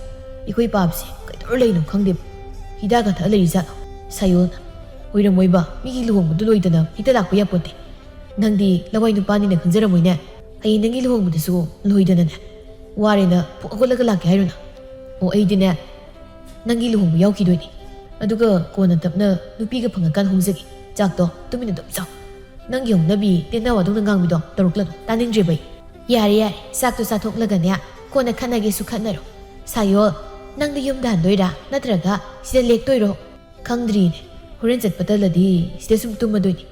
ꯑꯩꯈꯣꯏ ꯄꯥꯕꯁꯦ ꯀꯩꯗꯧꯔ ꯂꯩꯅꯣ ꯈꯪꯗꯦꯕ꯫ ꯍꯤꯗꯥꯛꯀ ꯊꯛꯑ ꯂꯩꯔꯤꯖꯥꯠꯂꯣ? ꯁꯥꯌꯣꯜꯅ, ꯑꯣꯏꯔꯝꯃꯣꯏꯕ, ꯃꯤꯒꯤ ꯂꯨꯍꯣꯡꯕꯗꯨ ꯂꯣꯏꯗꯅ ꯍꯦꯛꯇ ꯂꯥꯛꯄ ꯌꯥꯄꯣꯠꯇꯦ꯫ ꯅꯪꯗꯤ ꯂꯋꯥꯏ ꯅꯨꯄꯥꯅꯤꯅ ꯈꯪꯖꯔꯝꯃꯣꯏꯅꯦ꯫ ꯍꯌꯦꯡ ꯅꯪꯒꯤ ꯂꯨꯍꯣꯡꯕꯗꯁꯨ ꯂꯣꯏꯗꯅꯅꯦ, ꯋꯥꯔꯦꯅ ꯐꯨꯛ ꯍꯧꯒꯠꯂꯒ ꯂꯥꯛꯀꯦ ꯍꯥꯏꯔꯣ ꯅꯪ? ꯑꯣ, ꯑꯩꯗꯤꯅꯦ, ꯅꯪꯒꯤ ꯂꯨꯍꯣꯡꯕ ꯌꯥꯎꯈꯤꯗꯣꯏꯅꯤ꯫ ꯑꯗꯨꯒ ꯀꯣꯟꯅ ꯇꯞꯅ ꯅꯨꯄꯤꯒ ꯐꯪꯉꯀꯥꯟ ꯍꯣꯡꯖꯒꯦ꯫ ꯆꯥꯛꯇꯣ ꯇꯨꯃꯤꯟꯅ ꯑꯗꯨꯝ ꯆꯥꯎ꯫ ꯅꯪꯒꯤ ꯍꯧꯅꯕꯤ ꯇꯦꯟꯅꯋꯥꯗꯧꯅ ꯉꯥꯡꯕꯤꯗꯣ ꯇꯧꯔꯛꯂꯅꯨ, ꯇꯥꯅꯤꯡꯗ꯭ꯔꯦꯕ ꯑꯩ꯫ ꯌꯥꯔꯦ, ꯌꯥꯔꯦ, ꯆꯥꯛꯇꯣ ꯆꯥꯊꯣꯛꯂꯒꯅꯦ, ꯀꯣꯟꯅ ꯈꯠꯅꯒꯦꯁꯨ ꯈꯠꯅꯔꯣ꯫ ꯁꯥꯌꯣꯜ, ꯅꯪꯗꯤ ꯌꯨꯝꯗ ꯍꯟꯗꯣꯏꯔꯥ ꯅꯠꯇ꯭ꯔꯒ ꯁꯤꯗ ꯂꯦꯛꯇꯣꯏꯔꯣ? ꯈꯪꯗ꯭ꯔꯤꯅꯦ, ꯍꯣꯔꯦꯟ ꯆꯠꯄ ꯇꯜꯂꯗꯤ ꯁꯤꯗ ꯁꯨꯝ ꯇꯨꯝꯃꯗꯣꯏꯅꯤ꯫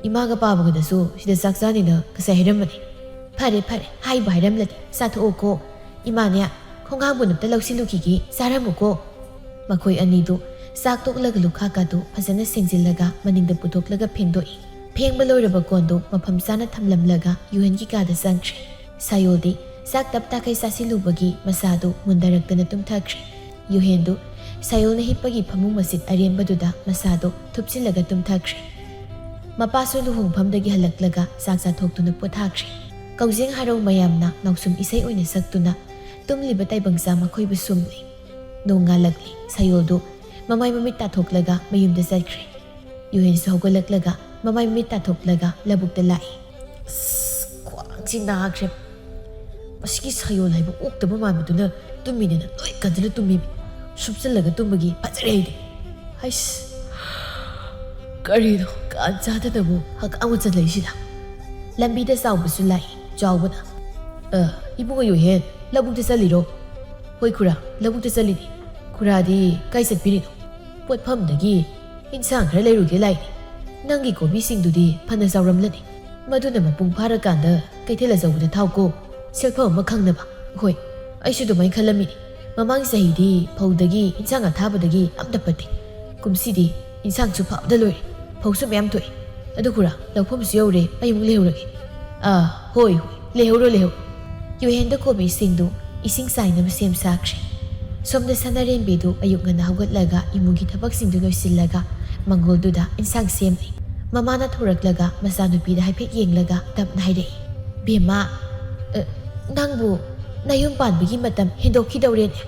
ꯏꯃꯥꯒ ꯄꯥꯕꯒꯗꯁꯨ ꯁꯤꯗ ꯆꯥꯛ ꯆꯥꯅꯤꯅ ꯉꯁꯥꯏ ꯍꯥꯏꯔꯝꯕꯅꯦ꯫ ꯐꯔꯦ, ꯐꯔꯦ, ꯍꯥꯏꯕꯨ ꯍꯥꯏꯔꯝꯂꯗꯤ ꯆꯥꯊꯣꯛꯑꯣꯀꯣ꯫ ꯏꯃꯥꯅꯦ, ꯈꯣꯡꯍꯥꯝꯕꯨ ꯑꯝꯇ ꯂꯧꯁꯤꯜꯂꯨꯈꯤꯒꯦ, ꯆꯥꯔꯝꯃꯨꯀꯣ꯫ ꯃꯈꯣꯏ ꯑꯅꯤꯗꯨ ꯆꯥꯛ ꯇꯣꯛꯂꯒ ꯂꯨꯈꯥꯛꯀꯗꯨ ꯐꯖꯅ ꯁꯦꯡꯖꯤꯜꯂꯒ ꯃꯅꯤꯡꯗ ꯄꯨꯊꯣꯛꯂꯒ ꯐꯦꯡꯗꯣꯛꯏ꯫ ꯐꯦꯡꯕ ꯂꯣꯏꯔꯕ ꯀꯣꯟꯗꯨ ꯃꯐꯝ ꯆꯥꯅ ꯊꯝꯂꯝꯂꯒ ꯌꯨꯍꯦꯟꯒꯤ ꯀꯥꯗ ꯆꯪꯈ꯭ꯔꯦ꯫ ꯁꯥꯌꯣꯜꯗꯤ ꯆꯥꯛ ꯇꯞ ꯇꯥꯈꯩ ꯆꯥꯁꯤꯜꯂꯨꯕꯒꯤ ꯃꯁꯥꯗꯨ ꯃꯨꯟꯗꯔꯛꯇꯅ ꯇꯨꯝꯊꯈ꯭ꯔꯦ꯫ ꯌꯨꯍꯦꯟꯗꯨ ꯁꯥꯌꯣꯜꯅ ꯍꯤꯞꯄꯒꯤ ꯐꯃꯨꯡ ꯃꯆꯤꯠ ꯑꯔꯦꯝꯕꯗꯨꯗ ꯃꯁꯥꯗꯨ ꯊꯨꯞꯆꯤꯜꯂꯒ ꯇꯨꯝꯊꯈ꯭ꯔꯦ꯫ ꯃꯄꯥꯁꯨ ꯂꯨꯍꯣꯡꯐꯝꯗꯒꯤ ꯍꯜꯂꯛꯂꯒ ꯆꯥꯛ ꯆꯥꯊꯣꯛꯇꯨꯅ ꯄꯣꯊꯥꯈ꯭ꯔꯦ꯫ ꯀꯧꯖꯦꯡ ꯍꯔꯥꯎ ꯃꯌꯥꯝꯅ ꯅꯥꯎꯁꯨꯝ ꯏꯁꯩ ꯑꯣꯏꯅ ꯁꯛꯇꯨꯅ ꯇꯨꯝꯂꯤꯕ ꯇꯥꯏꯕꯪꯆꯥ ꯃꯈꯣꯏꯕꯨ ꯁꯨꯝꯂꯤ꯫ ꯅꯣꯡ ꯉꯥꯜꯂꯛꯂꯤ꯫ ꯁꯥꯌꯣꯜꯗꯨ ꯃꯃꯥꯏ ꯃꯃꯤꯠ ꯇꯥꯊꯣꯛꯂꯒ ꯃꯌꯨꯝꯗ ꯆꯠꯈ꯭ꯔꯦ꯫ ꯌꯨꯍꯦꯟꯁꯨ ꯍꯧꯒꯠꯂꯛꯂꯒ ꯃꯃꯥꯏ ꯃꯃꯤꯠ ꯇꯥꯊꯣꯛꯂꯒ ꯂꯧꯕꯨꯛꯇ ꯂꯥꯛꯏ꯫ ꯑꯁ, ꯈ꯭ꯋꯥꯡꯁꯤ ꯅꯥꯈ꯭ꯔꯦ꯫ ꯃꯁꯤꯒꯤ ꯁꯥꯌꯣꯜ ꯍꯥꯏꯕ ꯑꯣꯛꯇꯕ ꯃꯥꯟꯕꯗꯨꯅ ꯇꯨꯝꯃꯤꯅꯦꯅ ꯂꯣꯏ ꯀꯟꯗꯨꯅ ꯇꯨꯝꯃꯤꯃꯤ꯫ ꯁꯨꯞꯆꯜꯂꯒ ꯇꯨꯝꯕꯒꯤ ꯐꯖꯔꯦ ꯑꯩꯗꯤ꯫ ꯍꯩꯁ, ꯀꯔꯤꯅꯣ ꯀꯥꯟ ꯆꯥꯗꯅꯕꯨ ꯍꯛꯀꯥꯝ ꯆꯜꯂꯛꯏꯁꯤꯅ? ꯂꯝꯕꯤꯗ ꯆꯥꯎꯕꯁꯨ ꯂꯥꯛꯏ꯫ ꯆꯥꯎꯕꯅ, "ꯑ, ꯏꯕꯨꯡꯉꯣ ꯌꯨꯍꯦꯟ, ꯂꯧꯕꯨꯛꯇ ꯆꯠꯂꯤꯔꯣ?" "ꯍꯣꯏ ꯈꯨꯔꯥ, ꯂꯧꯕꯨꯛꯇ ꯆꯠꯂꯤꯅꯤ꯫" "ꯈꯨꯔꯥꯗꯤ ꯀꯥꯏ ꯆꯠꯄꯤꯔꯤꯅꯣ?" "ꯄꯣꯠꯐꯝꯗꯒꯤ ꯏꯟꯁꯥꯡ ꯈꯔ ꯂꯩꯔꯨꯒꯦ ꯂꯥꯛꯏꯅꯤ꯫ ꯅꯪꯒꯤ ꯀꯣꯕꯤꯁꯤꯡꯗꯨꯗꯤ ꯐꯅ ꯆꯥꯎꯔꯝꯂꯅꯤ꯫ ꯃꯗꯨꯅ ꯃꯄꯨꯡ ꯐꯥꯔꯀꯥꯟꯗ ꯀꯩꯊꯦꯜ ꯑꯆꯧꯕꯗ ꯊꯥꯎꯀꯣ, ꯁꯦꯜꯐꯝ ꯑꯃ ꯈꯪꯅꯕ꯫" "ꯍꯣꯏ, ꯑꯩꯁꯨ ꯑꯗꯨꯃꯥꯏꯅ ꯈꯜꯂꯝꯃꯤꯅꯤ꯫ ꯃꯃꯥꯡ ꯆꯍꯤꯗꯤ ꯐꯧꯗꯒꯤ ꯏꯟꯁꯥꯡ ꯑꯊꯥꯕꯗꯒꯤ ꯑꯝꯇ ꯄꯠꯇꯦ꯫ ꯀꯨꯝꯁꯤꯗꯤ ꯏꯟꯁꯥꯡꯁꯨ ꯐꯕꯗ ꯂꯣꯏꯔꯦ꯫ ꯐꯧꯁꯨ ꯃꯌꯥꯝ ꯊꯣꯛꯑꯦ꯫ ꯑꯗꯨ ꯈꯨꯔꯥ, ꯂꯧꯐꯝꯁꯨ ꯌꯧꯔꯦ꯫ ꯑꯩ ꯑꯃꯨꯛ ꯂꯩꯍꯧꯔꯒꯦ꯫" "ꯑꯥ, ꯍꯣꯏ, ꯍꯣꯏ, ꯂꯩꯍꯧꯔꯣ, ꯂꯩꯍꯧꯔꯣ꯫" ꯌꯨꯍꯦꯟꯗ ꯀꯣꯕꯤꯁꯤꯡꯗꯨ ꯏꯁꯤꯡ ꯆꯥꯏꯅꯕ ꯁꯦꯝ ꯁꯥꯈ꯭ꯔꯦ꯫ ꯁꯣꯝꯗ ꯁꯅꯥꯔꯦꯝꯕꯤꯗꯨ ꯑꯌꯨꯛ ꯉꯟꯅ ꯍꯧꯒꯠꯂꯒ ꯏꯃꯨꯡꯒꯤ ꯊꯕꯛꯁꯤꯡꯗꯨ ꯂꯣꯏꯁꯤꯜꯂꯒ ꯃꯪꯒꯣꯜꯗꯨꯗ ꯏꯟꯁꯥꯡ ꯁꯦꯝꯂꯤ꯫ ꯃꯃꯥꯅ ꯊꯣꯔꯛꯂꯒ ꯃꯆꯥꯅꯨꯄꯤꯗ ꯍꯥꯏꯐꯦꯠ ꯌꯦꯡꯂꯒ ꯇꯞꯅ ꯍꯥꯏꯔꯛꯏ, ꯕꯦꯝꯃ, ꯑ, ꯅꯪꯕꯨ ꯅꯌꯨꯝ ꯄꯥꯟꯕꯒꯤ ꯃꯇꯝ ꯍꯦꯟꯗꯣꯛꯈꯤꯗꯧꯔꯦꯅꯦ꯫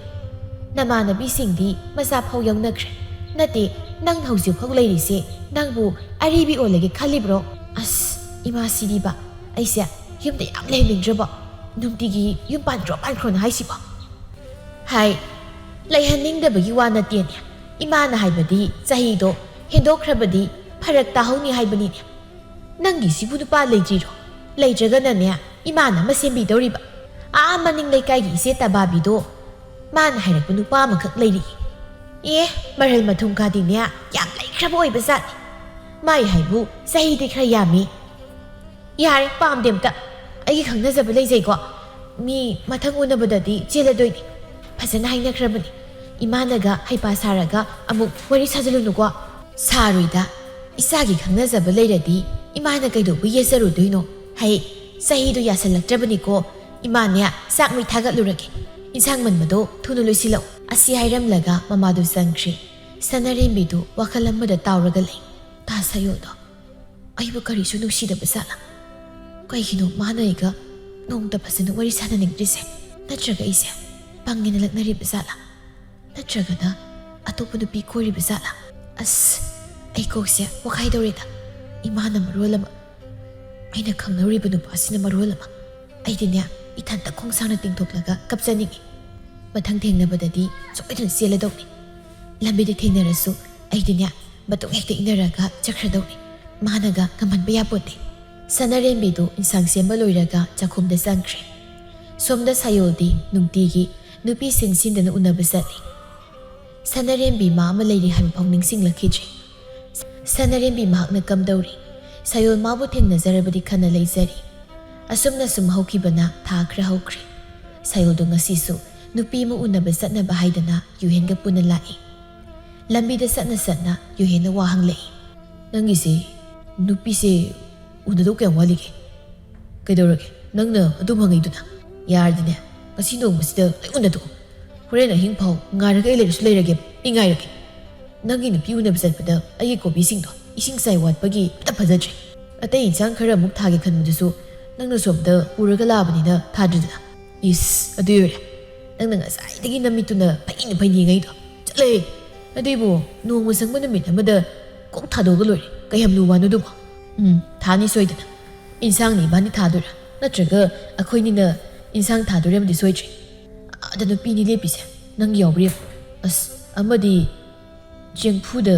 ꯅꯃꯥꯟꯅꯕꯤꯁꯤꯡꯗꯤ ꯃꯆꯥ ꯐꯥꯎ ꯌꯥꯎꯅꯈ꯭ꯔꯦ꯫ ꯅꯠꯇꯦ, ꯅꯪ ꯍꯧꯖꯤꯛ ꯐꯥꯎ ꯂꯩꯔꯤꯁꯦ ꯅꯪꯕꯨ ꯑꯔꯤꯕꯤ ꯑꯣꯜꯂꯒꯦ ꯈꯜꯂꯤꯕ꯭ꯔꯣ? ꯑꯁ, ꯏꯃꯥ ꯁꯤꯗꯤꯕ, ꯑꯩꯁꯦ ꯌꯨꯝꯗ ꯌꯥꯝ ꯂꯩꯍꯟꯅꯤꯡꯗ꯭ꯔꯕꯣ? ꯅꯨꯡꯇꯤꯒꯤ "ꯌꯨꯝ ꯄꯥꯟꯈ꯭ꯔꯣ, ꯄꯥꯟꯈ꯭ꯔꯣꯅ" ꯍꯥꯏꯁꯤꯕꯣ? ꯍꯥꯏ, ꯂꯩꯍꯟꯅꯤꯡꯗꯕꯒꯤ ꯋꯥ ꯅꯠꯇꯦꯅꯦ꯫ ꯏꯃꯥꯅ ꯍꯥꯏꯕꯗꯤ ꯆꯍꯤꯗꯣ ꯍꯦꯟꯗꯣꯛꯈ꯭ꯔꯕꯗꯤ ꯐꯔꯛ ꯇꯥꯍꯧꯅꯤ ꯍꯥꯏꯕꯅꯤꯅꯦ꯫ ꯅꯪꯒꯤꯁꯤꯕꯨ ꯅꯨꯄꯥ ꯂꯩꯇ꯭ꯔꯤꯔꯣ? ꯂꯩꯇ꯭ꯔꯒꯅꯅꯦ, ꯏꯃꯥꯅ ꯑꯃ ꯁꯦꯝꯕꯤꯗꯧꯔꯤꯕ꯫ ꯑꯥ ꯃꯅꯤꯡ ꯂꯩꯀꯥꯏꯒꯤ ꯏꯆꯦ ꯇꯕꯥꯕꯤꯗꯣ, ꯃꯥꯅ ꯍꯥꯏꯔꯛꯄ ꯅꯨꯄꯥ ꯑꯃꯈꯛ ꯂꯩꯔꯤ꯫ ꯑꯦ, ꯃꯔꯜ ꯃꯊꯨꯝ ꯀꯥꯗꯤꯅꯦ, ꯌꯥꯝ ꯂꯩꯈ꯭ꯔꯕ ꯑꯣꯏꯕ ꯖꯥꯠꯅꯤ꯫ ꯃꯥꯏ ꯍꯥꯏꯕꯨ ꯆꯍꯤꯗꯤ ꯈꯔ ꯌꯥꯝꯃꯤ꯫ ꯌꯥꯔꯦ, ꯄꯥꯝꯗꯦ ꯑꯝꯇ꯫ ꯑꯩꯒꯤ ꯈꯪꯅꯖꯕ ꯂꯩꯖꯩꯀꯣ꯫ ꯃꯤ ꯃꯊꯪ ꯎꯅꯕꯗꯗꯤ ꯆꯦꯜꯂꯗꯣꯏꯅꯤ꯫ ꯐꯖꯅ ꯍꯥꯏꯅꯈ꯭ꯔꯕꯅꯤ꯫ ꯏꯃꯥꯅꯒ ꯍꯩꯄꯥ ꯁꯥꯔꯒ ꯑꯃꯨꯛ ꯋꯥꯔꯤ ꯁꯥꯖꯜꯂꯨꯅꯨꯀꯣ꯫ ꯁꯥꯔꯣꯏꯗ꯫ ꯏꯆꯥꯒꯤ ꯈꯪꯅꯖꯕ ꯂꯩꯔꯗꯤ ꯏꯃꯥꯅ ꯀꯩꯗꯧꯕ ꯌꯦꯠꯆꯔꯨꯗꯣꯏꯅꯣ? ꯍꯩ, ꯆꯍꯤꯗꯣ ꯌꯥꯁꯜꯂꯛꯇ꯭ꯔꯕꯅꯤꯀꯣ꯫ ꯏꯃꯥꯅꯦ, ꯆꯥꯛ ꯃꯩ ꯊꯥꯒꯠꯂꯨꯔꯒꯦ꯫ ꯏꯟꯁꯥꯡ ꯃꯟꯕꯗꯣ ꯊꯨꯅ ꯂꯣꯏꯁꯤꯜꯂꯛꯎ꯫ ꯑꯁꯤ ꯍꯥꯏꯔꯝꯂꯒ ꯃꯃꯥꯗꯨ ꯆꯪꯈ꯭ꯔꯦ꯫ ꯁꯅꯥꯔꯦꯝꯕꯤꯗꯨ ꯋꯥꯈꯜ ꯑꯃꯗ ꯇꯥꯎꯔꯒ ꯂꯩ꯫ ꯇꯥ ꯁꯌꯣꯜꯗꯣ ꯑꯩꯕꯨ ꯀꯔꯤꯁꯨ ꯅꯨꯡꯁꯤꯗꯕ ꯖꯥꯠꯂꯥ? ꯀꯩꯒꯤꯅꯣ ꯃꯥꯅ ꯑꯩꯒ ꯅꯣꯡꯃꯇ ꯐꯖꯅ ꯋꯥꯔꯤ ꯁꯥꯟꯅꯅꯤꯡꯗ꯭ꯔꯤꯁꯦ? ꯅꯠꯇ꯭ꯔꯒ ꯑꯩꯁꯦ ꯄꯪꯉꯦꯅ ꯂꯛꯅꯔꯤꯕ ꯖꯥꯠꯂꯥ? ꯅꯠꯇ꯭ꯔꯒꯅ ꯑꯇꯣꯞꯄ ꯅꯨꯄꯤ ꯀꯣꯏꯔꯤꯕ ꯖꯥꯠꯂꯥ? ꯑꯁ, ꯑꯩ ꯀꯣꯛꯁꯦ ꯋꯥꯈꯥꯏꯗꯧꯔꯦꯗ꯫ ꯏꯃꯥꯅ ꯃꯔꯣꯜ ꯑꯃ, ꯑꯩꯅ ꯈꯪꯅꯔꯤꯕ ꯅꯨꯄꯥꯁꯤꯅ ꯃꯔꯣꯜ ꯑꯃ꯫ ꯑꯩꯗꯤꯅꯦ, ꯏꯊꯟꯇ ꯈꯣꯡꯁꯥꯡꯅ ꯇꯤꯡꯊꯣꯛꯂꯒ ꯀꯞꯆꯅꯤꯡꯉꯤ꯫ ꯃꯊꯪ ꯊꯦꯡꯅꯕꯗꯗꯤ ꯁꯣꯏꯗꯅ ꯆꯦꯜꯂꯗꯧꯅꯤ꯫ ꯂꯝꯕꯤꯗ ꯊꯦꯡꯅꯔꯁꯨ ꯑꯩꯗꯤꯅꯦ, ꯃꯇꯨꯡ ꯍꯦꯛꯇ ꯏꯟꯅꯔꯒ ꯆꯠꯈ꯭ꯔꯗꯧꯅꯤ꯫ ꯃꯥꯅꯒ ꯉꯝꯍꯟꯕ ꯌꯥꯄꯣꯠꯇꯦ꯫ ꯁꯅꯥꯔꯦꯝꯕꯤꯗꯨ ꯏꯟꯁꯥꯡ ꯁꯦꯝꯕ ꯂꯣꯏꯔꯒ ꯆꯥꯛꯈꯨꯝꯗ ꯆꯪꯈ꯭ꯔꯦ꯫ ꯁꯣꯝꯗ ꯁꯥꯌꯣꯜꯗꯤ ꯅꯨꯡꯇꯤꯒꯤ ꯅꯨꯄꯤ ꯁꯤꯟ ꯁꯤꯟꯗꯅ ꯎꯅꯕ ꯆꯠꯂꯤ꯫ ꯁꯅꯥꯔꯦꯝꯕꯤ ꯃꯥ ꯑꯃ ꯂꯩꯔꯤ ꯍꯥꯏꯕ ꯐꯥꯎ ꯅꯤꯡꯁꯤꯡꯂꯛꯈꯤꯗ꯭ꯔꯦ꯫ ꯁꯅꯥꯔꯦꯝꯕꯤ ꯃꯍꯥꯛꯅ ꯀꯝꯗꯧꯔꯤ? ꯁꯥꯌꯣꯜ ꯃꯥꯕꯨ ꯊꯦꯡꯅꯖꯔꯕꯗꯤ ꯈꯟꯅ ꯂꯩꯖꯔꯤ꯫ ꯑꯁꯨꯝꯅ ꯁꯨꯝ ꯍꯧꯈꯤꯕꯅ ꯊꯥ ꯈꯔ ꯍꯧꯈ꯭ꯔꯦ꯫ ꯁꯥꯌꯣꯜꯗꯣ ꯉꯁꯤꯁꯨ ꯅꯨꯄꯤ ꯑꯃ ꯎꯅꯕ ꯆꯠꯅꯕ ꯍꯥꯏꯗꯅ ꯌꯨꯍꯦꯟꯒ ꯄꯨꯟꯅ ꯂꯥꯛꯏ꯫ ꯂꯝꯕꯤꯗ ꯆꯠꯅ ꯆꯠꯅ ꯌꯨꯍꯦꯟꯅ ꯋꯥ ꯍꯪꯂꯛꯏ꯫ "ꯅꯪꯒꯤꯁꯦ ꯅꯨꯄꯤꯁꯦ ꯎꯅꯗꯧ ꯀꯌꯥꯝ ꯋꯥꯠꯂꯤꯒꯦ? ꯀꯩꯗꯧꯔꯒꯦ? ꯅꯪꯅ ꯑꯗꯨꯝ ꯍꯪꯉꯛꯏꯗꯨꯅ? ꯌꯥꯔꯗꯤꯅꯦ, ꯉꯁꯤ ꯅꯣꯡꯃꯁꯤꯗ ꯂꯣꯏ ꯎꯅꯊꯣꯛꯑꯣ꯫ ꯍꯣꯔꯦꯟ ꯑꯍꯤꯡ ꯐꯥꯎ ꯉꯥꯏꯔꯒ ꯑꯩ ꯂꯩꯔꯁꯨ ꯂꯩꯔꯒꯦ, ꯑꯩ ꯉꯥꯏꯔꯒꯦ꯫ ꯅꯪꯒꯤ ꯅꯨꯄꯤ ꯎꯅꯕ ꯆꯠꯄꯗ ꯑꯩꯒꯤ ꯀꯣꯕꯤꯁꯤꯡꯗꯣ ꯏꯁꯤꯡ ꯆꯥꯏ ꯋꯥꯠꯄꯒꯤ ꯑꯝꯇ ꯐꯖꯗ꯭ꯔꯦ꯫ ꯑꯇꯩ ꯏꯟꯁꯥꯡ ꯈꯔ ꯑꯃꯨꯛ ꯊꯥꯒꯦ ꯈꯟꯕꯗꯨꯁꯨ ꯅꯪꯅ ꯁꯣꯝꯗ ꯄꯨꯔꯒ ꯂꯥꯛꯑꯕꯅꯤꯅ ꯊꯥꯗ꯭ꯔꯤꯗꯅ꯫ ꯏꯁ, ꯑꯗꯨ ꯑꯣꯏꯔꯦ꯫ ꯅꯪꯅ ꯉꯁꯥꯏꯗꯒꯤ ꯅꯃꯤꯠꯇꯨꯅ ꯐꯩꯅ ꯐꯩꯅ ꯌꯦꯡꯉꯛꯏꯗꯣ꯫ ꯆꯠꯂꯍꯦ! ꯑꯗꯨꯏꯕꯨ ꯅꯣꯡꯃ ꯁꯪꯕ ꯅꯨꯃꯤꯠ ꯑꯃꯗ ꯀꯣꯛ ꯊꯥꯗꯣꯛꯑꯒ ꯂꯣꯏꯔꯦ꯫ ꯀꯌꯥꯝ ꯂꯨꯕꯅꯣ ꯑꯗꯨꯕꯣ? ꯎꯝ, ꯊꯥꯅꯤ ꯁꯣꯏꯗꯅ꯫ ꯏꯟꯁꯥꯡꯅꯤ ꯏꯕꯥꯅꯤ ꯊꯥꯗꯣꯏꯔꯥ? ꯅꯠꯇ꯭ꯔꯒ ꯑꯩꯈꯣꯏꯅꯤꯅ ꯏꯟꯁꯥꯡ ꯊꯥꯗꯣꯏꯔꯥ ꯑꯃꯗꯤ ꯁꯣꯏꯗ꯭ꯔꯤ꯫ ꯑꯥꯗ ꯅꯨꯄꯤꯅꯤ ꯂꯦꯞꯄꯤꯁꯦ꯫ ꯅꯪ ꯌꯥꯎꯕ꯭ꯔꯥ ꯌꯦꯡꯉꯨ꯫ ꯑꯁ, ꯑꯃꯗꯤ ꯆꯦꯡꯐꯨꯗ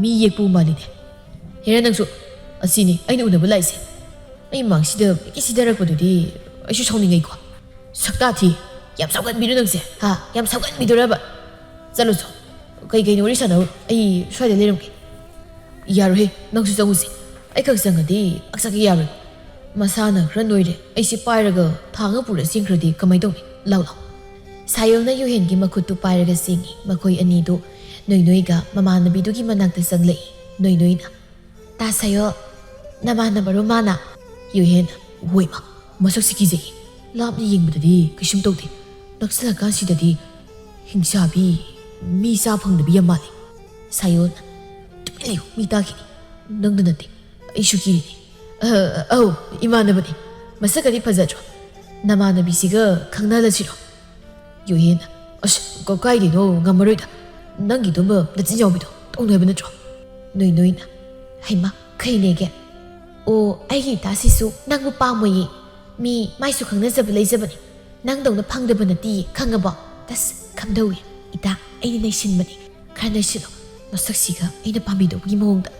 ꯃꯤ ꯌꯦꯛꯄꯨ ꯃꯥꯜꯂꯤꯅꯦ꯫ ꯍꯦꯔꯥ ꯅꯪꯁꯨ, ꯑꯁꯤꯅꯤ ꯑꯩꯅ ꯎꯅꯕ ꯂꯥꯛꯏꯁꯦ꯫ ꯑꯩ ꯃꯥꯡꯁꯤꯗ ꯃꯤꯀꯤ ꯁꯤꯗꯔꯛꯄꯗꯨꯗꯤ ꯑꯩꯁꯨ ꯁꯥꯎꯅꯤꯡꯉꯩꯀꯣ꯫ ꯁꯛꯇꯥ ꯊꯤ, ꯌꯥꯝ ꯁꯥꯎꯒꯟꯕꯤꯔꯣ ꯅꯪꯁꯦ, ꯍꯥ? ꯌꯥꯝ ꯁꯥꯎꯒꯟꯕꯤꯗꯣꯔꯕ? ꯆꯠꯂꯣ ꯆꯣ, ꯀꯩ ꯀꯩꯅꯣ ꯋꯥꯔꯤ ꯁꯥꯟꯅꯧ, ꯑꯩ ꯁ꯭ꯋꯥꯏꯗ ꯂꯩꯔꯝꯒꯦ꯫ ꯌꯥꯔꯣꯏꯍꯦ, ꯅꯪꯁꯨ ꯆꯪꯉꯨꯁꯦ꯫ ꯑꯩ ꯈꯛ ꯆꯪꯉꯗꯤ ꯄꯥꯛ ꯆꯠꯀꯦ ꯌꯥꯔꯣꯏ꯫ ꯃꯁꯥꯅ ꯈꯔ ꯅꯣꯏꯔꯦ, ꯑꯩꯁꯦ ꯄꯥꯏꯔꯒ ꯊꯥꯡ ꯑꯃ ꯄꯨꯔ ꯆꯦꯟꯈ꯭ꯔꯗꯤ ꯀꯃꯥꯏꯅ ꯇꯧꯅꯤ? ꯂꯥꯎ ꯂꯥꯎ꯫ ꯁꯥꯌꯣꯜꯅ ꯌꯨꯍꯦꯟꯒꯤ ꯃꯈꯨꯠꯇꯨ ꯄꯥꯏꯔꯒ ꯆꯦꯡꯉꯤ꯫ ꯃꯈꯣꯏ ꯑꯅꯤꯗꯨ ꯅꯣꯏꯅꯣꯏꯒ ꯃꯃꯥꯟꯅꯕꯤꯗꯨꯒꯤ ꯃꯅꯥꯛꯇ ꯆꯪꯂꯛꯏ꯫ ꯅꯣꯏꯅꯣꯏꯅ, "ꯇꯥ ꯁꯥꯌꯣꯜ, ꯅꯃꯥꯟꯅꯕꯔꯣ ꯃꯥꯅ?" ꯌꯨꯍꯦꯟ, "ꯍꯣꯏ ꯃꯥ, ꯃꯁꯛꯁꯤ ꯀꯤꯖꯩ꯫ ꯂꯥꯞꯅ ꯌꯦꯡꯕꯗꯗꯤ ꯀꯩꯁꯨꯝ ꯇꯧꯗꯦ꯫ ꯅꯛꯁꯤꯜꯂꯀꯥꯟꯁꯤꯗꯗꯤ ꯍꯤꯡꯆꯥꯕꯤ, ꯃꯤ ꯆꯥ ꯐꯪꯗꯕꯤ ꯌꯥꯝ ꯃꯥꯜꯂꯤ꯫" ꯁꯥꯌꯣꯜꯅ, "ꯇꯨꯃꯤꯟ ꯂꯩꯌꯨ, ꯃꯤ ꯇꯥꯈꯤꯅꯤ꯫ ꯅꯪꯗ ꯅꯠꯇꯦ, ꯑꯩꯁꯨ ꯀꯤꯔꯤꯅꯤ꯫" "ꯑ, ꯑꯧ, ꯏꯃꯥꯟꯅꯕꯅꯤ꯫ ꯃꯁꯛꯀꯗꯤ ꯐꯖꯗ꯭ꯔꯣ? ꯅꯃꯥꯟꯅꯕꯤꯁꯤꯒ ꯈꯪꯅꯍꯜꯂꯁꯤꯔꯣ?" ꯌꯨꯍꯦꯟꯅ, "ꯑꯁ, ꯀ-, ꯀꯥꯏꯗꯩꯅꯣ, ꯉꯝꯃꯔꯣꯏꯗ꯫ ꯅꯪꯒꯤꯗꯨꯝꯕ ꯅꯆꯤꯟ ꯌꯥꯎꯕꯤꯗꯣ ꯇꯧꯅꯨ ꯍꯥꯏꯕ ꯅꯠꯇ꯭ꯔꯣ?" ꯅꯣꯏ ꯅꯣꯏꯅ, "ꯍꯩꯃꯥ, ꯀꯩꯅꯦꯒꯦ? ꯑꯣ, ꯑꯩꯒꯤ ꯏꯇꯥꯁꯤꯁꯨ ꯅꯪꯕꯨ ꯄꯥꯝꯃꯣꯏꯌꯦ꯫ ꯃꯤ ꯃꯥꯏꯁꯨ ꯈꯪꯅꯖꯕ ꯂꯩꯖꯕꯅꯤ꯫ ꯅꯪꯗꯧꯅ ꯐꯪꯗꯕ ꯅꯠꯇꯤꯌꯦ, ꯈꯪꯉꯕꯣ? ꯇꯁ, ꯀꯝꯗꯧꯏ? ꯏꯇꯥ, ꯑꯩꯅ ꯅꯩꯁꯤꯟꯕꯅꯤ꯫ ꯈꯔ ꯅꯩꯁꯤꯜꯂꯣ꯫ ꯃꯁꯛꯁꯤꯒ ꯑꯩꯅ ꯄꯥꯝꯕꯤꯗꯧꯒꯤ ꯃꯑꯣꯡꯗ꯫"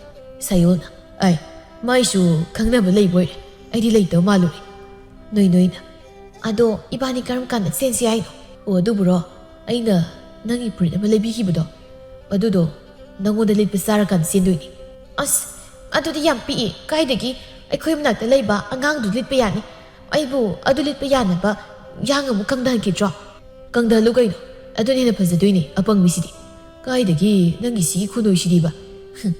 ꯁꯥꯌꯣꯜꯅ, "ꯑꯩ, ꯃꯥꯏꯁꯨ ꯈꯪꯅꯕ ꯂꯩꯕ ꯑꯣꯏꯔꯦ꯫ ꯑꯩꯗꯤ ꯂꯩꯇꯕ ꯃꯥꯜꯂꯨꯔꯦ꯫" ꯅꯣꯏ ꯅꯣꯏꯅ, "ꯑꯗꯣ ꯏꯕꯥꯅꯤ ꯀꯔꯝ ꯀꯥꯟꯗ ꯆꯦꯟꯁꯤ ꯍꯥꯏꯅꯣ?" "ꯑꯣ, ꯑꯗꯨꯕꯨꯔꯣ? ꯑꯩꯅ ꯅꯪꯒꯤ ꯐꯨꯔꯤꯠ ꯑꯃ ꯂꯩꯕꯤꯈꯤꯕꯗꯣ, ꯑꯗꯨꯗꯣ ꯅꯪꯉꯣꯟꯗ ꯂꯤꯠꯄ ꯆꯥꯔꯀꯥꯟꯗ ꯆꯦꯟꯗꯣꯏꯅꯤ꯫" "ꯑꯁ, ꯑꯗꯨꯗꯤ ꯌꯥꯝ ꯄꯤꯛꯏ꯫ ꯀꯥꯏꯗꯒꯤ? ꯑꯩꯈꯣꯏ ꯃꯅꯥꯛꯇ ꯂꯩꯕ ꯑꯉꯥꯡꯗꯨ ꯂꯤꯠꯄ ꯌꯥꯅꯤ꯫ ꯑꯩꯕꯨ ꯑꯗꯨ ꯂꯤꯠꯄ ꯌꯥꯅꯕ ꯌꯥꯡ ꯑꯃꯨꯛ ꯀꯪꯊꯍꯟꯈꯤꯗ꯭ꯔꯣ?" "ꯀꯪꯊꯍꯜꯂꯨ ꯀꯩꯅꯣ? ꯑꯗꯨꯅ ꯍꯦꯟꯅ ꯐꯖꯗꯣꯏꯅꯦ, ꯑꯄꯪꯕꯤꯁꯤꯗꯤ꯫ ꯀꯥꯏꯗꯒꯤ ꯅꯪꯒꯤ ꯁꯤꯒꯤ ꯈꯨꯅꯣꯏꯁꯤꯗꯤꯕ? ꯍꯨꯝ,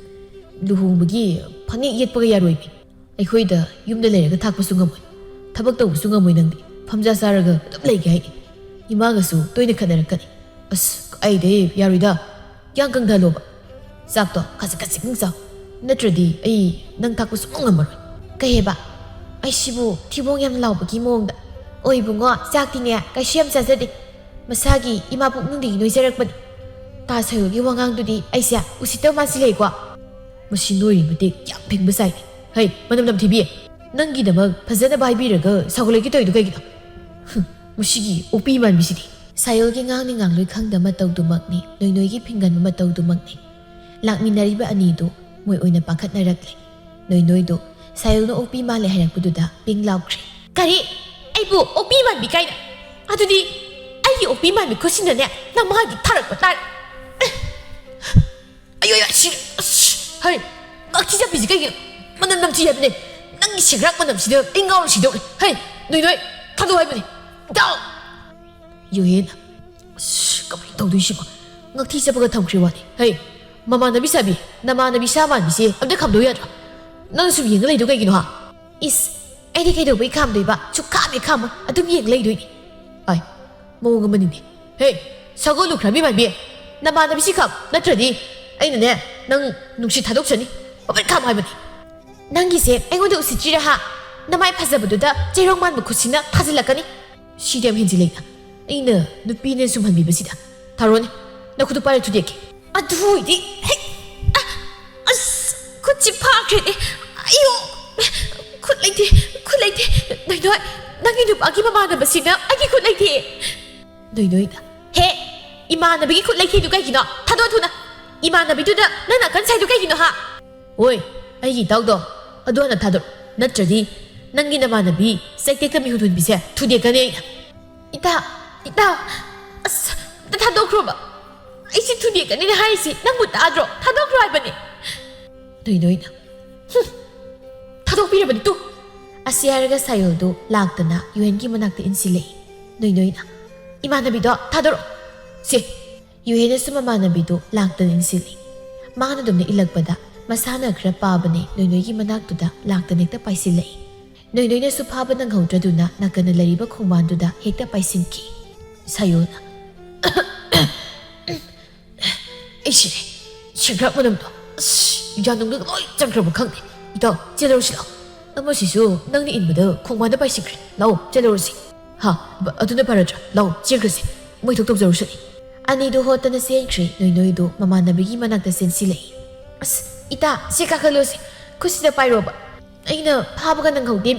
ꯂꯨꯍꯣꯡꯕꯒꯤ ꯐꯅꯦꯛ ꯌꯦꯠꯄꯒ ꯌꯥꯔꯣꯏꯃꯤ꯫ ꯑꯩꯈꯣꯏꯗ ꯌꯨꯝꯗ ꯂꯩꯔꯒ ꯊꯥꯛꯄꯁꯨ ꯉꯝꯃꯣꯏ, ꯊꯕꯛ ꯇꯧꯕꯁꯨ ꯉꯝꯃꯣꯏ ꯅꯪꯗꯤ꯫ ꯐꯝꯖꯥ ꯆꯥꯔꯒ ꯑꯗꯨꯝ ꯂꯩꯒꯦ ꯍꯥꯏꯅꯤ꯫ ꯏꯃꯥꯒꯁꯨ ꯇꯣꯏꯅ ꯈꯠꯅꯔꯛꯀꯅꯤ꯫" "ꯑꯁ, ꯀꯥꯏꯗꯩ? ꯌꯥꯔꯣꯏꯗ꯫ ꯌꯥꯡ ꯀꯪꯊꯍꯜꯂꯣꯕ꯫ ꯆꯥꯛꯇꯣ ꯈꯖꯤꯛ ꯈꯖꯤꯛ ꯆꯥꯎ꯫ ꯅꯠꯇ꯭ꯔꯗꯤ ꯑꯩ ꯅꯪ ꯊꯥꯛꯄ ꯁꯨꯡꯉꯝ ꯉꯝꯃꯔꯣꯏ꯫" "ꯀꯩ ꯍꯥꯏꯕ?" ꯑꯩꯁꯤꯕꯨ ꯊꯤꯕꯣꯡ ꯌꯥꯝ ꯂꯥꯎꯕꯒꯤ ꯃꯑꯣꯡꯗ꯫ ꯑꯣ ꯏꯕꯨꯡꯉꯣ, ꯆꯥꯛꯇꯤꯅꯦ ꯀꯩꯁꯨ ꯌꯥꯝ ꯆꯥꯖꯗꯦ꯫ ꯃꯁꯥꯒꯤ ꯏꯃꯥ ꯄꯨꯛꯅꯨꯡꯗꯒꯤ ꯅꯣꯏꯖꯔꯛꯄꯅꯤ꯫ ꯇꯥ ꯁꯥꯌꯣꯜꯒꯤ ꯋꯥꯉꯥꯡꯗꯨꯗꯤ ꯑꯩꯁꯦ ꯎꯁꯤꯠꯇꯕ ꯃꯥꯟꯁꯤꯜꯂꯛꯏꯀꯣ꯫ ꯃꯁꯤ ꯅꯣꯏꯔꯤ ꯃꯇꯤꯛ ꯌꯥꯝ ꯐꯤꯡꯕ ꯁꯥꯏꯅꯦ꯫ ꯍꯩ, ꯃꯅꯝ ꯅꯝꯊꯤꯕꯤ, ꯅꯪꯒꯤꯗꯃꯛ ꯐꯖꯅꯕ ꯍꯥꯏꯕꯤꯔꯒ ꯁꯥꯎꯒꯠꯂꯛꯀꯦ ꯇꯧꯔꯤꯗꯨ ꯀꯩꯒꯤꯅꯣ? ꯍꯨꯝ, ꯃꯁꯤꯒꯤ ꯑꯣꯛꯄꯤ ꯃꯥꯟꯕꯤꯁꯤꯗꯤ꯫ ꯁꯥꯌꯣꯜꯒꯤ ꯉꯥꯡꯅꯤ ꯉꯥꯡꯂꯣꯏ ꯈꯪꯗ ꯃꯇꯧꯗꯨꯃꯛꯅꯤ, ꯅꯣꯏꯅꯣꯏꯒꯤ ꯐꯤꯡꯒꯟꯕ ꯃꯇꯧꯗꯨꯃꯛꯅꯤ꯫ ꯂꯥꯛꯃꯤꯟꯅꯔꯤꯕ ꯑꯅꯤꯗꯨ ꯃꯣꯏ ꯑꯣꯏꯅ ꯄꯥꯈꯠꯅꯔꯛꯂꯦ꯫ ꯅꯣꯏꯅꯣꯏꯗꯨ ꯁꯥꯌꯣꯜꯅ ꯑꯣꯛꯄꯤ ꯃꯥꯜꯂꯦ ꯍꯥꯏꯔꯛꯄꯗꯨꯗ ꯄꯤꯡ ꯂꯥꯎꯈ꯭ꯔꯦ꯫ "ꯀꯔꯤ? ꯑꯩꯕꯨ ꯑꯣꯛꯄꯤ ꯃꯥꯟꯕꯤ ꯀꯥꯏꯅ? ꯑꯗꯨꯗꯤ ꯑꯩꯒꯤ ꯑꯣꯛꯄꯤ ꯃꯥꯟꯕꯤ ꯈꯨꯠꯁꯤꯅꯅꯦ ꯅꯃꯥꯒꯤ ꯊꯥꯔꯛꯄ ꯇꯥꯔꯦ꯫ ꯑꯌꯣ, ꯑꯌꯣ, ꯁꯤ, ꯑꯁ, ꯍꯩ, ꯉꯛꯊꯤ ꯆꯠꯄꯤꯁꯤ ꯀꯩꯒꯤꯅꯣ? ꯃꯅꯝ ꯅꯝꯊꯤ ꯍꯥꯏꯕꯅꯦ꯫ ꯅꯪꯒꯤ ꯁꯦꯒ꯭ꯔꯥꯛ ꯃꯅꯝꯁꯤꯗ ꯑꯩ ꯉꯥꯎꯔ ꯁꯤꯗꯧꯔꯦ꯫ ꯍꯩ, ꯅꯣꯏꯅꯣꯏ, ꯊꯥꯗꯣꯛꯑꯣ ꯍꯥꯏꯕꯅꯦ꯫ ꯗꯥꯎ!" ꯌꯨꯍꯦꯟ, ꯑꯁ, ꯀꯃꯥꯏꯅ ꯇꯧꯗꯣꯏꯁꯤꯕꯣ? ꯉꯛꯊꯤ ꯆꯠꯄꯒ ꯊꯝꯈ꯭ꯔꯤ ꯋꯥꯅꯤ꯫ ꯍꯩ, ꯃꯃꯥꯟꯅꯕꯤ ꯁꯥꯕꯤ, ꯅꯃꯥꯟꯅꯕꯤ ꯁꯥ ꯃꯥꯟꯕꯤꯁꯦ ꯑꯝꯇ ꯈꯥꯝꯗꯣꯛꯎ ꯌꯥꯗ꯭ꯔꯣ? ꯅꯪꯅ ꯁꯨꯝ ꯌꯦꯡꯉ ꯂꯩꯗꯣ ꯀꯩꯒꯤꯅꯣ, ꯍꯥ? ꯏꯁ, ꯑꯩꯗꯤ ꯀꯩꯗꯧꯕꯩ ꯈꯥꯝꯗꯣꯏꯕ? ꯁꯨꯛꯈꯥꯝ ꯍꯦꯛ ꯈꯥꯝꯃꯣꯏ, ꯑꯗꯨꯝ ꯌꯦꯡ ꯂꯩꯗꯣꯏꯅꯤ꯫ ꯑꯥꯏ, ꯃꯑꯣꯡ ꯑꯃꯅꯤꯅꯦ꯫ ꯍꯦ, ꯁꯒꯣꯜ ꯂꯨꯈ꯭ꯔꯥꯕꯤ ꯃꯥꯟꯕꯤ, ꯅꯃꯥꯟꯅꯕꯤꯁꯤ ꯈꯥꯝ, ꯅꯠꯇ꯭ꯔꯗꯤ ꯑꯩꯅꯅꯦ ꯅꯪ ꯅꯨꯡꯁꯤꯠ ꯊꯥꯗꯣꯛꯆꯅꯤ꯫ ꯄꯥꯐꯠ ꯈꯥꯝꯃꯣ ꯍꯥꯏꯕꯅꯤ꯫ ꯅꯪꯒꯤꯁꯦ ꯑꯩꯉꯣꯟꯗ ꯎꯁꯤꯠꯇ꯭ꯔꯤꯔꯥ, ꯍꯥ? ꯅꯃꯥꯏ ꯐꯖꯕꯗꯨꯗ ꯆꯩꯔꯣꯡ ꯃꯥꯟꯕ ꯈꯨꯠꯁꯤꯅ ꯊꯥꯖꯤꯜꯂꯛꯀꯅꯤ꯫ ꯁꯤꯗꯤ ꯌꯥꯝ ꯍꯦꯟꯖꯤꯜꯂꯦꯅ꯫ ꯑꯩꯅ ꯅꯨꯄꯤꯅꯦ ꯁꯨꯝꯍꯟꯕꯤꯕꯁꯤꯗ꯫ ꯊꯥꯔꯣꯅꯦ, ꯅꯈꯨꯠꯇꯨ ꯄꯥꯏꯔ ꯊꯨꯗꯦꯛꯀꯦ꯫ ꯑꯗꯨ ꯑꯣꯏꯗꯤ, ꯍꯦꯛ, ꯑ, ꯑꯁ, ꯈꯨꯠꯁꯤ ꯐꯥꯈ꯭ꯔꯦꯅꯦ꯫ ꯑꯌꯣ, ꯈꯨꯠ ꯂꯩꯇꯦ, ꯈꯨꯠ ꯂꯩꯇꯦ꯫ ꯅꯣꯏꯅꯣꯏ, ꯅꯪꯒꯤ ꯅꯨꯄꯥꯒꯤ ꯃꯃꯥꯟꯅꯕꯁꯤꯅ ꯑꯩꯒꯤ ꯈꯨꯠ ꯂꯩꯇꯦ꯫ ꯅꯣꯏꯅꯣꯏꯅ, "ꯍꯦ, ꯏꯃꯥꯟꯅꯕꯤꯒꯤ ꯈꯨꯠ ꯂꯩꯊꯦꯛꯏꯗꯨ ꯀꯩꯒꯤꯅꯣ? ꯊꯥꯗꯣꯛꯑꯣ ꯊꯨꯅ꯫ ꯏꯃꯥꯟꯅꯕꯤꯗꯨꯗ ꯅꯪ ꯅꯥꯀꯟ ꯁꯥꯏꯗꯨ ꯀꯩꯒꯤꯅꯣ, ꯍꯥ?" "ꯍꯣꯏ, ꯑꯩꯒꯤ ꯏꯇꯥꯎꯗꯣ, ꯑꯗꯨ ꯍꯥꯟꯅ ꯊꯥꯗꯣꯛ, ꯅꯠꯇ꯭ꯔꯗꯤ ꯅꯪꯒꯤ ꯅꯃꯥꯟꯅꯕꯤ ꯆꯩꯇꯦꯛꯇ ꯃꯤꯍꯨꯟ ꯍꯨꯟꯕꯤꯁꯦ ꯊꯨꯗꯦꯛꯀꯅꯤ ꯑꯩꯅ꯫" "ꯏꯇꯥ, ꯏꯇꯥ, ꯑꯁ, ꯑꯝꯇ ꯊꯥꯗꯣꯛꯈ꯭ꯔꯣꯕ꯫ ꯑꯩꯁꯦ ꯊꯨꯗꯦꯛꯀꯅꯤꯅ ꯍꯥꯏꯔꯤꯁꯤ ꯅꯪꯕꯨ ꯇꯥꯗ꯭ꯔꯣ? ꯊꯥꯗꯣꯛꯈ꯭ꯔꯣ ꯍꯥꯏꯕꯅꯦ꯫" ꯅꯣꯏꯅꯣꯏꯅ, "ꯍꯨꯝ, ꯊꯥꯗꯣꯛꯄꯤꯔꯕꯅꯤ ꯇꯨ꯫" ꯑꯁꯤ ꯍꯥꯏꯔꯒ ꯁꯥꯌꯣꯜꯗꯨ ꯂꯥꯛꯇꯅ ꯌꯨꯍꯦꯟꯒꯤ ꯃꯅꯥꯛꯇ ꯏꯟꯁꯤꯜꯂꯛꯏ꯫ ꯅꯣꯏꯅꯣꯏꯅ, "ꯏꯃꯥꯟꯅꯕꯤꯗꯣ ꯊꯥꯗꯣꯔꯛꯑꯣ ꯁꯦ꯫" ꯌꯨꯍꯦꯟꯅꯁꯨ ꯃꯃꯥꯟꯅꯕꯤꯗꯨ ꯂꯥꯛꯇꯅ ꯏꯟꯁꯤꯜꯂꯤ꯫ ꯃꯥꯅ ꯑꯗꯨꯝꯅ ꯏꯜꯂꯛꯄꯗ ꯃꯁꯥꯅ ꯈꯔ ꯄꯥꯕꯅꯦ ꯅꯣꯏꯅꯣꯏꯒꯤ ꯃꯅꯥꯛꯇꯨꯗ ꯂꯥꯛꯇꯅ ꯍꯦꯛꯇ ꯄꯥꯏꯁꯤꯜꯂꯛꯏ꯫ ꯅꯣꯏꯅꯣꯏꯅꯁꯨ ꯐꯥꯕ ꯅꯪꯍꯧꯗ꯭ꯔꯗꯨꯅ ꯅꯥꯀꯟꯗ ꯂꯩꯔꯤꯕ ꯈꯣꯡꯕꯥꯟꯗꯨꯗ ꯍꯦꯛꯇ ꯄꯥꯏꯁꯤꯟꯈꯤ꯫ ꯁꯥꯌꯣꯜꯅ, "ꯑꯩ ꯁꯤꯔꯦ꯫ ꯁꯦꯒ꯭ꯔꯥꯛ ꯃꯅꯝꯗꯣ꯫ ꯑꯁ, ꯌꯥꯅꯨꯡꯗ ꯂꯣꯏ ꯆꯪꯈ꯭ꯔꯕ ꯈꯪꯗꯦ꯫ ꯏꯇꯥꯎ, ꯆꯦꯜꯂꯧꯁꯤ ꯂꯥꯎ꯫ ꯑꯃꯁꯤꯁꯨ ꯅꯪꯅ ꯏꯟꯕꯗ ꯈꯣꯡꯕꯥꯟꯗ ꯄꯥꯏꯁꯤꯟꯈ꯭ꯔꯦ꯫ ꯂꯥꯛꯑꯣ, ꯆꯠꯂꯨꯔꯁꯤ꯫ ꯍꯥ, ꯕ-, ꯑꯗꯨꯅ ꯐꯔꯗ꯭ꯔꯥ? ꯂꯥꯛꯑꯣ, ꯆꯦꯟꯈ꯭ꯔꯁꯤ꯫ ꯃꯣꯏ ꯊꯣꯛ ꯇꯧꯖꯔꯨꯁꯅꯤ꯫ ꯑꯅꯤꯗꯨ ꯍꯣꯠꯇꯅ ꯆꯦꯟꯈ꯭ꯔꯦ꯫ ꯅꯣꯏ ꯅꯣꯏꯗꯨ ꯃꯃꯥꯟꯅꯕꯤꯒꯤ ꯃꯅꯥꯛꯇ ꯆꯦꯟꯁꯤꯜꯂꯛꯏ꯫ "ꯑꯁ, ꯏꯇꯥ, ꯁꯤ ꯀꯥꯈꯠꯂꯣꯁꯦ꯫ ꯈꯨꯠꯁꯤꯗ ꯄꯥꯏꯔꯣꯕ꯫ ꯑꯩꯅ ꯐꯥꯕꯒ ꯅꯪꯍꯧꯗꯦ꯫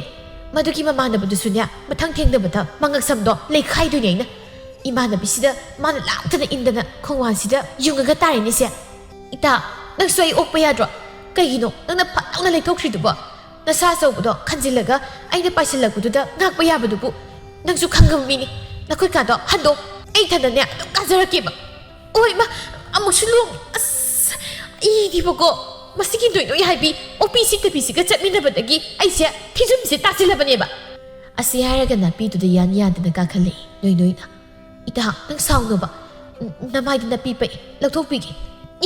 ꯃꯗꯨꯒꯤ ꯃꯃꯥꯟꯅꯕꯗꯨꯁꯨꯅꯦ, ꯃꯊꯪ ꯊꯦꯡꯅꯕꯗ ꯃꯉꯛꯁꯝꯗꯣ ꯂꯩꯈꯥꯏꯗꯣꯏꯅꯦ ꯑꯩꯅ꯫ ꯏꯃꯥꯟꯅꯕꯤꯁꯤꯗ ꯃꯥꯅ ꯂꯥꯛꯇꯅ ꯏꯟꯗꯅ ꯈꯣꯡꯕꯥꯟꯁꯤꯗ ꯌꯨꯡꯉꯒ ꯇꯥꯔꯤꯅꯦꯁꯦ꯫ ꯏꯇꯥ, ꯅꯪꯁꯨ ꯑꯩ ꯑꯣꯛꯄ ꯌꯥꯗ꯭ꯔꯣ? ꯀꯩꯒꯤꯅꯣ ꯅꯪꯅ ꯐꯠ ꯂꯥꯎꯅ ꯂꯩꯊꯣꯛꯈ꯭ꯔꯤꯗꯨꯕꯣ? ꯅꯁꯥ ꯑꯆꯧꯕꯗꯣ ꯈꯟꯖꯤꯜꯂꯒ ꯑꯩꯅ ꯄꯥꯏꯁꯤꯜꯂꯛꯄꯗꯨꯗ ꯉꯥꯛꯄ ꯌꯥꯕꯗꯨꯕꯨ꯫ ꯅꯪꯁꯨ ꯈꯪꯉꯕ ꯃꯤꯅꯤ꯫ ꯅꯈꯨꯠꯀꯥꯗꯣ ꯍꯟꯗꯣ꯫ ꯑꯩ ꯏꯊꯟꯗꯅꯦ ꯑꯗꯨꯝ ꯀꯥꯖꯔꯛꯀꯦꯕ꯫ ꯑꯣꯏ ꯃꯥ, ꯑꯃꯨꯛꯁꯨ ꯂꯣꯡ꯫ ꯑꯁ, ꯑꯩꯗꯤꯕꯀꯣ, ꯃꯁꯤꯒꯤ ꯅꯣꯏ ꯅꯣꯏ ꯍꯥꯏꯕꯤ ꯑꯣꯛꯄꯤ ꯁꯤꯛꯇꯕꯤꯁꯤꯒ ꯆꯠꯃꯤꯟꯅꯕꯗꯒꯤ ꯑꯩꯁꯦ ꯊꯤꯖꯨꯝꯁꯦ ꯇꯥꯁꯤꯜꯂꯕꯅꯦꯕ꯫ ꯑꯁꯤ ꯍꯥꯏꯔꯒ ꯅꯥꯄꯤꯗꯨꯗ ꯌꯥꯟ ꯌꯥꯟꯗꯅ ꯀꯥꯈꯠꯂꯛꯏ ꯅꯣꯏ ꯅꯣꯏꯅ꯫ "ꯏꯇꯥ, ꯅꯪ ꯁꯥꯎꯅꯣꯕ꯫ ꯅ-, ꯅꯃꯥꯏꯗ ꯅꯥꯄꯤ ꯄꯛꯏ꯫ ꯂꯧꯊꯣꯛꯄꯤꯒꯦ꯫"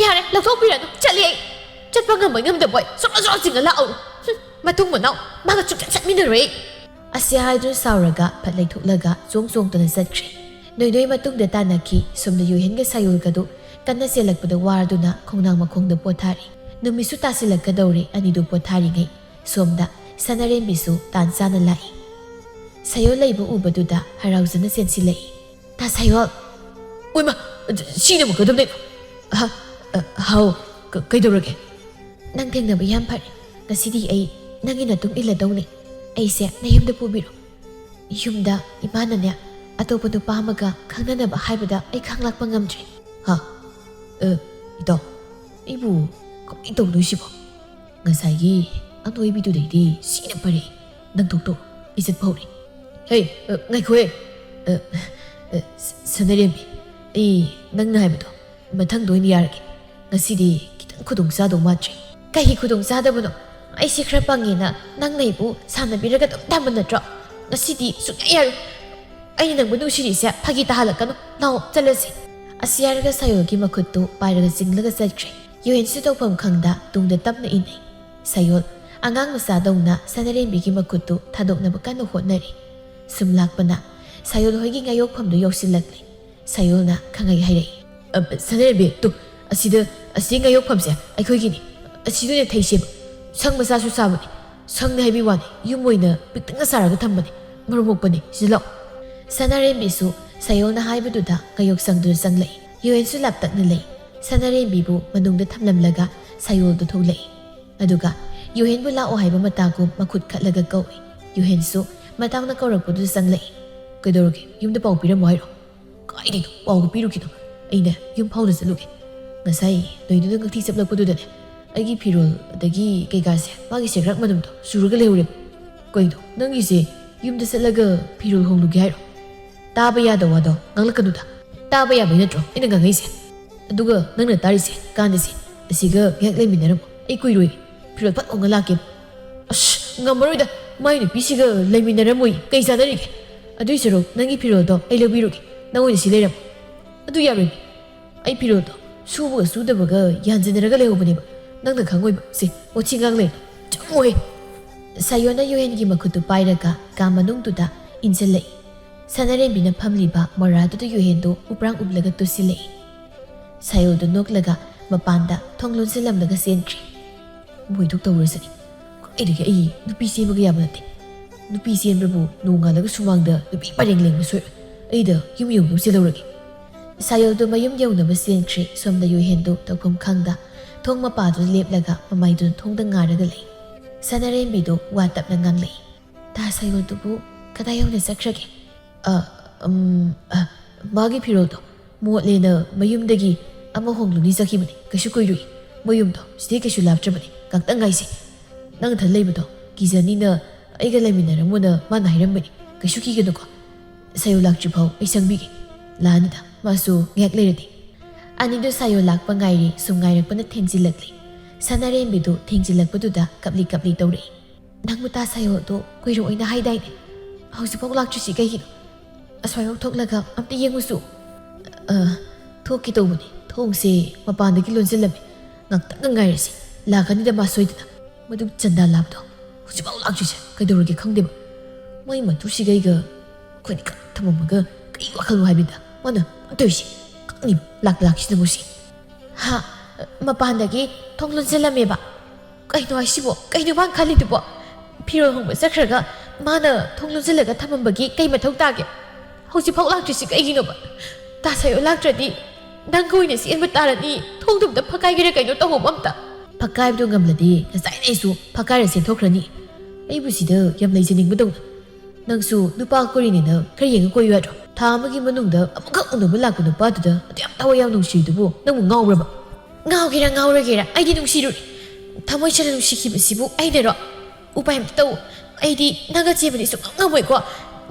"ꯌꯥꯔꯦ, ꯂꯧꯊꯣꯛꯄꯤꯔꯅꯨ꯫ ꯆꯠꯂꯦ ꯑꯩ꯫ ꯆꯠꯄ ꯉꯝꯕ ꯉꯝꯗꯕꯣꯏ ꯁꯣꯔꯣ ꯁꯣꯔꯣ ꯆꯤꯡꯉ ꯂꯥꯛꯑꯣ꯫ ꯍꯨꯝ, ꯃꯇꯨꯡ ꯃꯅꯥꯎ ꯃꯥꯒ ꯁꯨꯡꯆꯠ ꯆꯠꯃꯤꯟꯅꯔꯣꯏ ꯑꯩ꯫" ꯑꯁꯤ ꯍꯥꯏꯗꯨꯅ ꯁꯥꯎꯔꯒ ꯐꯠ ꯂꯩꯊꯣꯛꯂꯒ ꯆꯣꯡ ꯆꯣꯡꯗꯅ ꯆꯠꯈ꯭ꯔꯦ꯫ ꯅꯣꯏ ꯅꯣꯏ ꯃꯇꯨꯡꯗ ꯇꯥꯟꯅꯈꯤ꯫ ꯁꯣꯝꯗ ꯌꯣꯏꯍꯦꯟꯒ ꯁꯥꯌꯣꯜꯒꯗꯨ ꯀꯟꯅ ꯆꯦꯜꯂꯛꯄꯗ ꯋꯥꯔꯗꯨꯅ ꯈꯣꯡꯅꯥꯡ ꯃꯈꯣꯡꯗ ꯄꯣꯊꯥꯔꯤ꯫ ꯅꯨꯃꯤꯠꯁꯨ ꯇꯥꯁꯤꯜꯂꯛꯀꯗꯧꯔꯦ꯫ ꯑꯅꯤꯗꯨ ꯄꯣꯊꯥꯔꯤꯉꯩ ꯁꯣꯝꯗ ꯁꯅꯥꯔꯦꯝꯕꯤꯁꯨ ꯇꯥꯟ ꯆꯥꯅ ꯂꯥꯛꯏ꯫ ꯁꯥꯌꯣꯜ ꯂꯩꯕ ꯎꯕꯗꯨꯗ ꯍꯔꯥꯎꯖꯅ ꯆꯦꯟꯁꯤꯜꯂꯛꯏ꯫ "ꯇꯥ ꯁꯥꯌꯣꯜ!" "ꯑꯣꯏꯃ, ꯁꯤꯅ ꯑꯃꯨꯛ ꯀꯩꯗꯧꯅꯩꯅꯣ?" "ꯍꯥ? ꯑ, ꯍꯥꯎ, ꯀ-, ꯀꯩꯗꯧꯔꯒꯦ?" "ꯅꯪ ꯊꯦꯡꯅꯕ ꯌꯥꯝ ꯐꯔꯦ꯫ ꯉꯁꯤꯗꯤ ꯑꯩ ꯅꯪꯒꯤ ꯅꯇꯨꯡ ꯏꯜꯂꯗꯧꯅꯦ꯫ ꯑꯩꯁꯦ ꯅꯌꯨꯝꯗ ꯄꯨꯕꯤꯔꯣ꯫" "ꯌꯨꯝꯗ ꯏꯃꯥꯅꯅꯦ ꯑꯇꯣꯞꯄ ꯅꯨꯄꯥ ꯑꯃꯒ ꯈꯪꯅꯅꯕ ꯍꯥꯏꯕꯗ ꯑꯩ ꯈꯥꯡꯂꯥꯛꯄ ꯉꯝꯗ꯭ꯔꯦ꯫" "ꯍꯥ? ꯑ, ꯏꯇꯥꯎ, ꯑꯩꯕꯨ ꯀꯃꯥꯏꯅ ꯇꯧꯗꯣꯏꯁꯤꯕꯣ? ꯉꯁꯥꯏꯒꯤ ꯑꯅꯣꯏꯕꯤꯗꯨꯗꯩꯗꯤ ꯁꯤꯅ ꯐꯔꯦ꯫ ꯅꯪ ꯊꯣꯛꯇꯣ, ꯑꯩ ꯆꯠꯄ ꯍꯧꯔꯦ꯫" "ꯍꯦ, ꯑ, ꯉꯥꯏꯈꯣꯍꯦ꯫ ꯑ, ꯑ, ꯁ-, ꯁꯅꯥꯔꯦꯝꯕꯤ, ꯑꯩ ꯅꯪꯅ ꯍꯥꯏꯕꯗꯣ ꯃꯊꯪꯗ ꯑꯣꯏꯅ ꯌꯥꯔꯒꯦ꯫ ꯉꯁꯤꯗꯤ ꯈꯤꯇꯪ ꯈꯨꯗꯣꯡ ꯆꯥꯗꯧ ꯃꯥꯟꯗ꯭ꯔꯦ꯫" "ꯀꯩꯒꯤ ꯈꯨꯗꯣꯡ ꯆꯥꯗꯕꯅꯣ? ꯑꯩꯁꯦ ꯈꯔ ꯄꯪꯉꯦꯅ ꯅꯪꯅ ꯑꯩꯕꯨ ꯁꯥꯟꯅꯕꯤꯔꯒ ꯑꯗꯨꯝ ꯊꯝꯕ ꯅꯠꯇ꯭ꯔꯣ? ꯉꯁꯤꯗꯤ ꯁꯨꯡꯌꯥ ꯌꯥꯔꯣꯏ꯫ ꯑꯩꯅ ꯅꯪꯕꯨ ꯅꯨꯡꯁꯤꯔꯤꯁꯦ ꯐꯥꯒꯤ ꯇꯥꯍꯜꯂꯛꯀꯅꯨ꯫ ꯂꯥꯛꯑꯣ, ꯆꯠꯂꯁꯤ꯫" ꯑꯁꯤ ꯍꯥꯏꯔꯒ ꯁꯥꯌꯣꯜꯒꯤ ꯃꯈꯨꯠꯇꯨ ꯄꯥꯏꯔꯒ ꯆꯤꯡꯂꯒ ꯆꯠꯈ꯭ꯔꯦ꯫ ꯌꯣꯍꯦꯟꯁꯨ ꯇꯧꯐꯝ ꯈꯪꯗ ꯇꯨꯡꯗ ꯇꯞꯅ ꯏꯟꯅꯩ꯫ ꯁꯥꯌꯣꯜ ꯑꯉꯥꯡ ꯃꯆꯥꯗꯧꯅ ꯁꯅꯥꯔꯦꯝꯕꯤꯒꯤ ꯃꯈꯨꯠꯇꯨ ꯊꯥꯗꯣꯛꯅꯕ ꯀꯟꯅ ꯍꯣꯠꯅꯔꯤ꯫ ꯁꯨꯝ ꯂꯥꯛꯄꯅ ꯁꯥꯌꯣꯜ ꯍꯣꯏꯒꯤ ꯉꯥꯌꯣꯛꯐꯝꯗꯨ ꯌꯧꯁꯤꯜꯂꯛꯂꯦ꯫ ꯁꯥꯌꯣꯜꯅ ꯈꯪꯍꯩ ꯍꯥꯏꯔꯛꯏ꯫ "ꯑ, ꯁꯅꯥꯔꯦꯝꯕꯤ, ꯇꯨ, ꯑꯁꯤꯗ, ꯑꯁꯤ ꯉꯥꯌꯣꯛꯐꯝꯁꯦ ꯑꯩꯈꯣꯏꯒꯤꯅꯤ꯫ ꯑꯁꯤꯗ ꯑꯣꯏꯅ ꯊꯩꯁꯦꯕ꯫ ꯁꯪ ꯃꯆꯥꯁꯨ ꯆꯥꯕꯅꯤ꯫ "ꯁꯪꯅꯤ ꯍꯥꯏꯕꯤ ꯋꯥꯅꯤ, ꯌꯨꯝ ꯑꯣꯏꯅ ꯄꯤꯛꯇꯛꯅ ꯁꯥꯔꯒ ꯊꯝꯕꯅꯤ, ꯃꯔꯨꯝ ꯃꯣꯛꯄꯅꯤ, ꯁꯤꯗ ꯂꯥꯛꯑꯣ"꯫ ꯁꯅꯥꯔꯦꯝꯕꯤꯁꯨ ꯁꯥꯌꯣꯜꯅ ꯍꯥꯏꯕꯗꯨꯗ ꯉꯌꯣꯛ ꯁꯪꯗꯨꯅ ꯆꯪꯂꯛꯏ꯫ ꯌꯨꯍꯦꯟꯁꯨ ꯂꯥꯞꯇꯛꯅ ꯂꯩ꯫ ꯁꯅꯥꯔꯦꯝꯕꯤꯕꯨ ꯃꯅꯨꯡꯗ ꯊꯝꯂꯝꯂꯒ ꯁꯥꯌꯣꯜꯗꯨ ꯊꯣꯛꯂꯛꯏ꯫ ꯑꯗꯨꯒ ꯌꯨꯍꯦꯟꯕꯨ ꯂꯥꯛꯑꯣ ꯍꯥꯏꯕ ꯃꯇꯥꯒꯨꯝ ꯃꯈꯨꯠ ꯈꯠꯂꯒ ꯀꯧꯏ꯫ ꯌꯨꯍꯦꯟꯁꯨ ꯃꯇꯥꯡꯅ ꯀꯧꯔꯛꯄꯗꯨꯗ ꯆꯪꯂꯛꯏ꯫ "ꯀꯩꯗꯧꯔꯒꯦ? ꯌꯨꯝꯗ ꯄꯥꯎ ꯄꯤꯔꯝꯃꯣ ꯍꯥꯏꯔꯣ?" "ꯀꯥꯏꯗꯩꯅꯣ? ꯄꯥꯎꯒ ꯄꯤꯔꯨꯈꯤꯅꯣ꯫ ꯑꯩꯅ ꯌꯨꯝ ꯐꯥꯎꯅ ꯆꯠꯂꯨꯒꯦ꯫ ꯉꯁꯥꯏ ꯅꯣꯏꯗꯨꯗ ꯉꯛꯊꯤ ꯆꯞꯂꯛꯄꯗꯨꯗꯅꯦ, ꯑꯩꯒꯤ ꯐꯤꯔꯣꯜ ꯑꯗꯒꯤ ꯀꯩꯀꯥꯁꯦ ꯃꯥꯒꯤ ꯁꯦꯒ꯭ꯔꯥꯛ ꯃꯅꯝꯗꯣ ꯆꯨꯔꯒ ꯂꯩꯍꯧꯔꯦ꯫" "ꯀꯩꯅꯣ? ꯅꯪꯒꯤꯁꯦ ꯌꯨꯝꯗ ꯆꯠꯂꯒ ꯐꯤꯔꯣꯜ ꯍꯣꯡꯂꯨꯒꯦ ꯍꯥꯏꯔꯣ?" "ꯇꯥꯕ ꯌꯥꯗꯕ ꯋꯥꯗꯣ ꯉꯥꯡꯂꯛꯀꯅꯨꯗ꯫ ꯇꯥꯕ ꯌꯥꯕꯩ ꯅꯠꯇ꯭ꯔꯣ ꯑꯩꯅ ꯉꯥꯡꯉꯛꯏꯁꯦ? ꯑꯗꯨꯒ ꯅꯪꯅ ꯇꯥꯔꯤꯁꯦ ꯀꯥꯟꯗꯁꯦ꯫ ꯑꯁꯤꯒ ꯉꯥꯏꯍꯥꯛ ꯂꯩꯃꯤꯟꯅꯔꯝꯃꯣ꯫ ꯑꯩ ꯀꯨꯏꯔꯣꯏ꯫ ꯐꯤꯔꯣꯜ ꯐꯠ ꯍꯣꯡꯉ ꯂꯥꯛꯀꯦ꯫" "ꯑꯁ, ꯉꯝꯃꯔꯣꯏꯗ꯫ ꯃꯥꯏ ꯅꯨꯄꯤꯁꯤꯒ ꯂꯩꯃꯤꯟꯅꯔꯝꯃꯣꯏ꯫ ꯀꯩ ꯆꯥꯟꯅꯔꯤꯒꯦ? ꯑꯗꯨꯏ ꯁꯔꯨꯛ ꯅꯪꯒꯤ ꯐꯤꯔꯣꯜꯗꯣ ꯑꯩ ꯂꯧꯕꯤꯔꯨꯒꯦ꯫ ꯅꯪ ꯑꯣꯏꯅ ꯁꯤ ꯂꯩꯔꯝꯃꯣ꯫" "ꯑꯗꯨ ꯌꯥꯔꯣꯏ꯫ ꯑꯩ ꯐꯤꯔꯣꯜꯗꯣ ꯁꯨꯕꯒ ꯁꯨꯗꯕꯒ ꯌꯥꯟꯁꯤꯟꯅꯔꯒ ꯂꯩꯍꯧꯕꯅꯦꯕ꯫ ꯅꯪꯅ ꯈꯪꯉꯣꯏꯕ꯫ ꯁꯦ, ꯋꯥꯊꯤ ꯉꯥꯡ ꯂꯩ꯫ ꯆꯪꯉꯣꯍꯦ꯫" ꯁꯥꯌꯣꯅ ꯌꯨꯍꯦꯟꯒꯤ ꯃꯈꯨꯠꯇꯨ ꯄꯥꯏꯔꯒ ꯀꯥ ꯃꯅꯨꯡꯗꯨꯗ ꯏꯟꯁꯤꯜꯂꯛꯏ꯫ ꯁꯅꯥꯔꯦꯝꯕꯤꯅ ꯐꯝꯂꯤꯕ ꯃꯣꯔꯥꯗꯨꯗ ꯌꯨꯍꯦꯟꯗꯨ ꯎꯄ꯭ꯔꯥꯡ ꯎꯞꯂꯒ ꯇꯨꯁꯤꯜꯂꯛꯏ꯫ ꯁꯥꯌꯣꯜꯗꯨ ꯅꯣꯛꯂꯒ ꯃꯄꯥꯟꯗ ꯊꯣꯡ ꯂꯣꯟꯁꯤꯜꯂꯝꯂꯒ ꯆꯦꯟꯈ꯭ꯔꯦ꯫ "ꯃꯣꯏꯗꯨ ꯇꯧꯔꯁꯅꯤ꯫ ꯀꯗꯥꯏꯗꯒꯤ ꯑꯩ ꯅꯨꯄꯤ ꯆꯦꯟꯕꯒ ꯌꯥꯕ ꯅꯠꯇꯦ꯫ ꯅꯨꯄꯤ ꯆꯦꯟꯕꯕꯨ ꯅꯣꯡꯉꯥꯜꯂꯒ ꯁꯨꯃꯥꯡꯗ ꯅꯨꯄꯤ ꯄꯔꯦꯡ ꯂꯦꯡꯕ ꯁꯣꯏꯔꯣꯏ꯫ ꯑꯩꯗ ꯌꯨꯝ ꯌꯧꯅꯕ ꯆꯦꯜꯍꯧꯔꯒꯦ꯫" ꯁꯥꯌꯣꯜꯗꯨ ꯃꯌꯨꯝ ꯌꯧꯅꯕ ꯆꯦꯟꯈ꯭ꯔꯦ꯫ ꯁꯣꯝꯗ ꯌꯨꯍꯦꯟꯗꯨ ꯇꯧꯐꯝ ꯈꯪꯗ ꯊꯣꯡ ꯃꯄꯥꯗꯨꯗ ꯂꯦꯞꯂꯒ ꯃꯃꯥꯏꯗꯨꯅ ꯊꯣꯡꯗ ꯉꯥꯔꯒ ꯂꯩ꯫ ꯁꯅꯥꯔꯦꯝꯕꯤꯗꯨ ꯋꯥ ꯇꯞꯅ ꯉꯥꯡꯂꯛꯏ꯫ "ꯇꯥ ꯁꯥꯌꯣꯜꯗꯨꯕꯨ ꯀꯗꯥꯏ ꯌꯧꯅ ꯆꯠꯈ꯭ꯔꯒꯦ?" "ꯑ, ꯎꯝ, ꯑ, ꯃꯥꯒꯤ ꯐꯤꯔꯣꯜꯗꯣ ꯃꯣꯠꯂꯦꯅ ꯃꯌꯨꯝꯗꯒꯤ ꯑꯃ ꯍꯣꯡꯂꯨꯅꯤ ꯆꯠꯈꯤꯕꯅꯤ꯫ ꯀꯩꯁꯨ ꯀꯨꯏꯔꯣꯏ꯫ ꯃꯌꯨꯝꯗꯣ ꯁꯤꯗꯩ ꯀꯩꯁꯨ ꯂꯥꯞꯇ꯭ꯔꯕꯅꯤ꯫ ꯉꯥꯛꯇꯪ ꯉꯥꯏꯁꯦ꯫ ꯅꯪ ꯅꯊꯟ ꯂꯩꯕꯗꯣ ꯀꯤꯖꯅꯤꯅ ꯑꯩꯒ ꯂꯩꯃꯤꯟꯅꯔꯝꯃꯣꯅ ꯃꯥꯅ ꯍꯥꯏꯔꯝꯕꯅꯤ꯫ ꯀꯩꯁꯨ ꯀꯤꯒꯅꯨꯀꯣ꯫ ꯁꯥꯌꯣꯜ ꯂꯥꯛꯇ꯭ꯔꯤꯐꯥꯎ ꯑꯩ ꯁꯪꯕꯤꯒꯦ꯫ ꯂꯥꯛꯑꯅꯤꯗ ꯃꯥꯁꯨ ꯉꯥꯏꯍꯥꯛ ꯂꯩꯔꯗꯤ꯫" ꯑꯅꯤꯗꯨ ꯁꯥꯌꯣꯜ ꯂꯥꯛꯄ ꯉꯥꯏꯔꯤ꯫ ꯁꯨꯝ ꯉꯥꯏꯔꯛꯄꯅ ꯊꯦꯡꯖꯤꯜꯂꯛꯂꯤ꯫ ꯁꯅꯥꯔꯦꯝꯕꯤꯗꯨ ꯊꯦꯡꯖꯤꯜꯂꯛꯄꯗꯨꯗ ꯀꯞꯂꯤ ꯀꯞꯂꯤ ꯇꯧꯔꯛꯏ꯫ "ꯅꯪꯕꯨ ꯇꯥ ꯁꯥꯌꯣꯜꯗꯣ ꯀꯨꯏꯔꯣꯏꯅ ꯍꯥꯏꯗꯥꯏꯅꯦ? ꯍꯧꯖꯤꯛꯐꯥꯎ ꯂꯥꯛꯇ꯭ꯔꯤꯁꯤ ꯀꯩꯒꯤꯅꯣ? ꯑꯁ꯭ꯋꯥꯏꯐꯥꯎ ꯊꯣꯛꯂꯒ ꯑꯝꯇ ꯌꯦꯡꯉꯨꯁꯨ꯫" "ꯑ, ꯊꯣꯛꯀꯦ ꯇꯧꯕꯅꯤ꯫ ꯊꯣꯡꯁꯦ ꯃꯄꯥꯟꯗꯒꯤ ꯂꯣꯟꯁꯤꯜꯂꯝꯃꯤ꯫ ꯉꯥꯛꯇꯪꯒ ꯉꯥꯏꯔꯁꯤ꯫ ꯂꯥꯛꯀꯅꯤꯗ ꯃꯥ ꯁꯣꯏꯗꯅ꯫ ꯃꯗꯨ ꯆꯟꯗꯥ ꯂꯥꯕꯗꯣ ꯍꯧꯖꯤꯛꯐꯥꯎ ꯂꯥꯛꯇ꯭ꯔꯤꯁꯦ ꯀꯩꯗꯧꯔꯒꯦ ꯈꯪꯗꯦꯕ꯫ ꯃꯩ ꯃꯇꯨꯁꯤꯒ ꯑꯩꯒ ꯑꯩꯈꯣꯏꯅꯤ ꯈꯛ ꯊꯝꯃꯝꯃꯒ ꯀꯩ ꯋꯥꯈꯜꯅꯣ ꯍꯥꯏꯕꯅꯤꯗ ꯃꯥꯅ ꯇꯧꯔꯤꯁꯦ꯫ ꯈꯪꯅꯤ ꯂꯥꯛ ꯂꯥꯛꯁꯤꯅ ꯃꯣꯏꯁꯦ꯫ ꯍꯥ? ꯃꯄꯥꯟꯗꯒꯤ ꯊꯣꯡ ꯂꯣꯟꯁꯤꯜꯂꯝꯃꯦꯕ꯫ ꯀꯩꯅꯣ ꯍꯥꯏꯁꯤꯕꯣ? ꯀꯩꯅꯣ ꯃꯥꯅ ꯈꯜꯂꯤꯗꯨꯕꯣ? ꯐꯤꯔꯣꯜ ꯍꯣꯡꯕ ꯆꯠꯈ꯭ꯔꯒ ꯃꯥꯅ ꯊꯣꯡ ꯂꯣꯟꯁꯤꯜꯂꯒ ꯊꯝꯃꯝꯕꯒꯤ ꯀꯩ ꯃꯊꯧ ꯇꯥꯒꯦ? ꯍꯧꯖꯤꯛꯐꯥꯎ ꯂꯥꯛꯇ꯭ꯔꯤꯁꯤ ꯀꯩꯒꯤꯅꯣꯕ? ꯇꯥ ꯁꯥꯏꯌꯣ ꯂꯥꯛꯇ꯭ꯔꯗꯤ ꯅꯪꯒ ꯑꯣꯏꯅ ꯆꯦꯟꯕ ꯇꯥꯔꯅꯤ꯫ ꯊꯣꯡꯗꯨꯝꯇ ꯐꯛꯀꯥꯏꯒꯦꯔꯥ ꯀꯩꯅꯣ ꯇꯧꯍꯧꯕ ꯑꯝꯇ꯫ ꯐꯛꯀꯥꯏꯕꯗꯣ ꯉꯝꯂꯗꯤ ꯉꯁꯥꯏꯅ ꯑꯩꯁꯨ ꯐꯛꯀꯥꯏꯔ ꯆꯦꯟꯊꯣꯛꯈ꯭ꯔꯅꯤ꯫ ꯑꯩꯕꯨ ꯁꯤꯗ ꯌꯥꯝ ꯂꯩꯖꯅꯤꯡꯕꯗꯧꯅ꯫ ꯅꯪꯁꯨ ꯅꯨꯄꯥ ꯀꯣꯏꯔꯤꯅꯦꯅ ꯈꯔ ꯌꯦꯡꯉ ꯀꯣꯏꯌꯨ ꯌꯥꯗ꯭ꯔꯣ? ꯊꯥ ꯑꯃꯒꯤ ꯃꯅꯨꯡꯗ ꯑꯃꯨꯛꯈꯛ ꯎꯅꯕ ꯂꯥꯛꯄ ꯅꯨꯄꯥꯗꯨꯗ ꯑꯗꯨ ꯌꯥꯝ ꯊꯋꯥꯏ ꯌꯥꯝ ꯅꯨꯡꯁꯤꯔꯤꯗꯨꯕꯨ ꯅꯪꯕꯨ ꯉꯥꯎꯔꯕ? ꯉꯥꯎꯒꯦꯔꯥ ꯉꯥꯎꯔꯣꯏꯒꯦꯔꯥ ꯑꯩꯗꯤ ꯅꯨꯡꯁꯤꯔꯨꯔꯦ꯫ ꯊꯃꯣꯏ ꯁꯦꯡꯅ ꯅꯨꯡꯁꯤꯈꯤꯕꯁꯤꯕꯨ ꯑꯩꯅꯔꯣ? ꯎꯄꯥꯏ ꯑꯝꯇ ꯇꯧ꯫ ꯑꯩꯗꯤ ꯅꯪꯒ ꯆꯦꯟꯕꯗꯤ ꯁꯨꯡꯉꯝ ꯉꯝꯃꯣꯏꯀꯣ꯫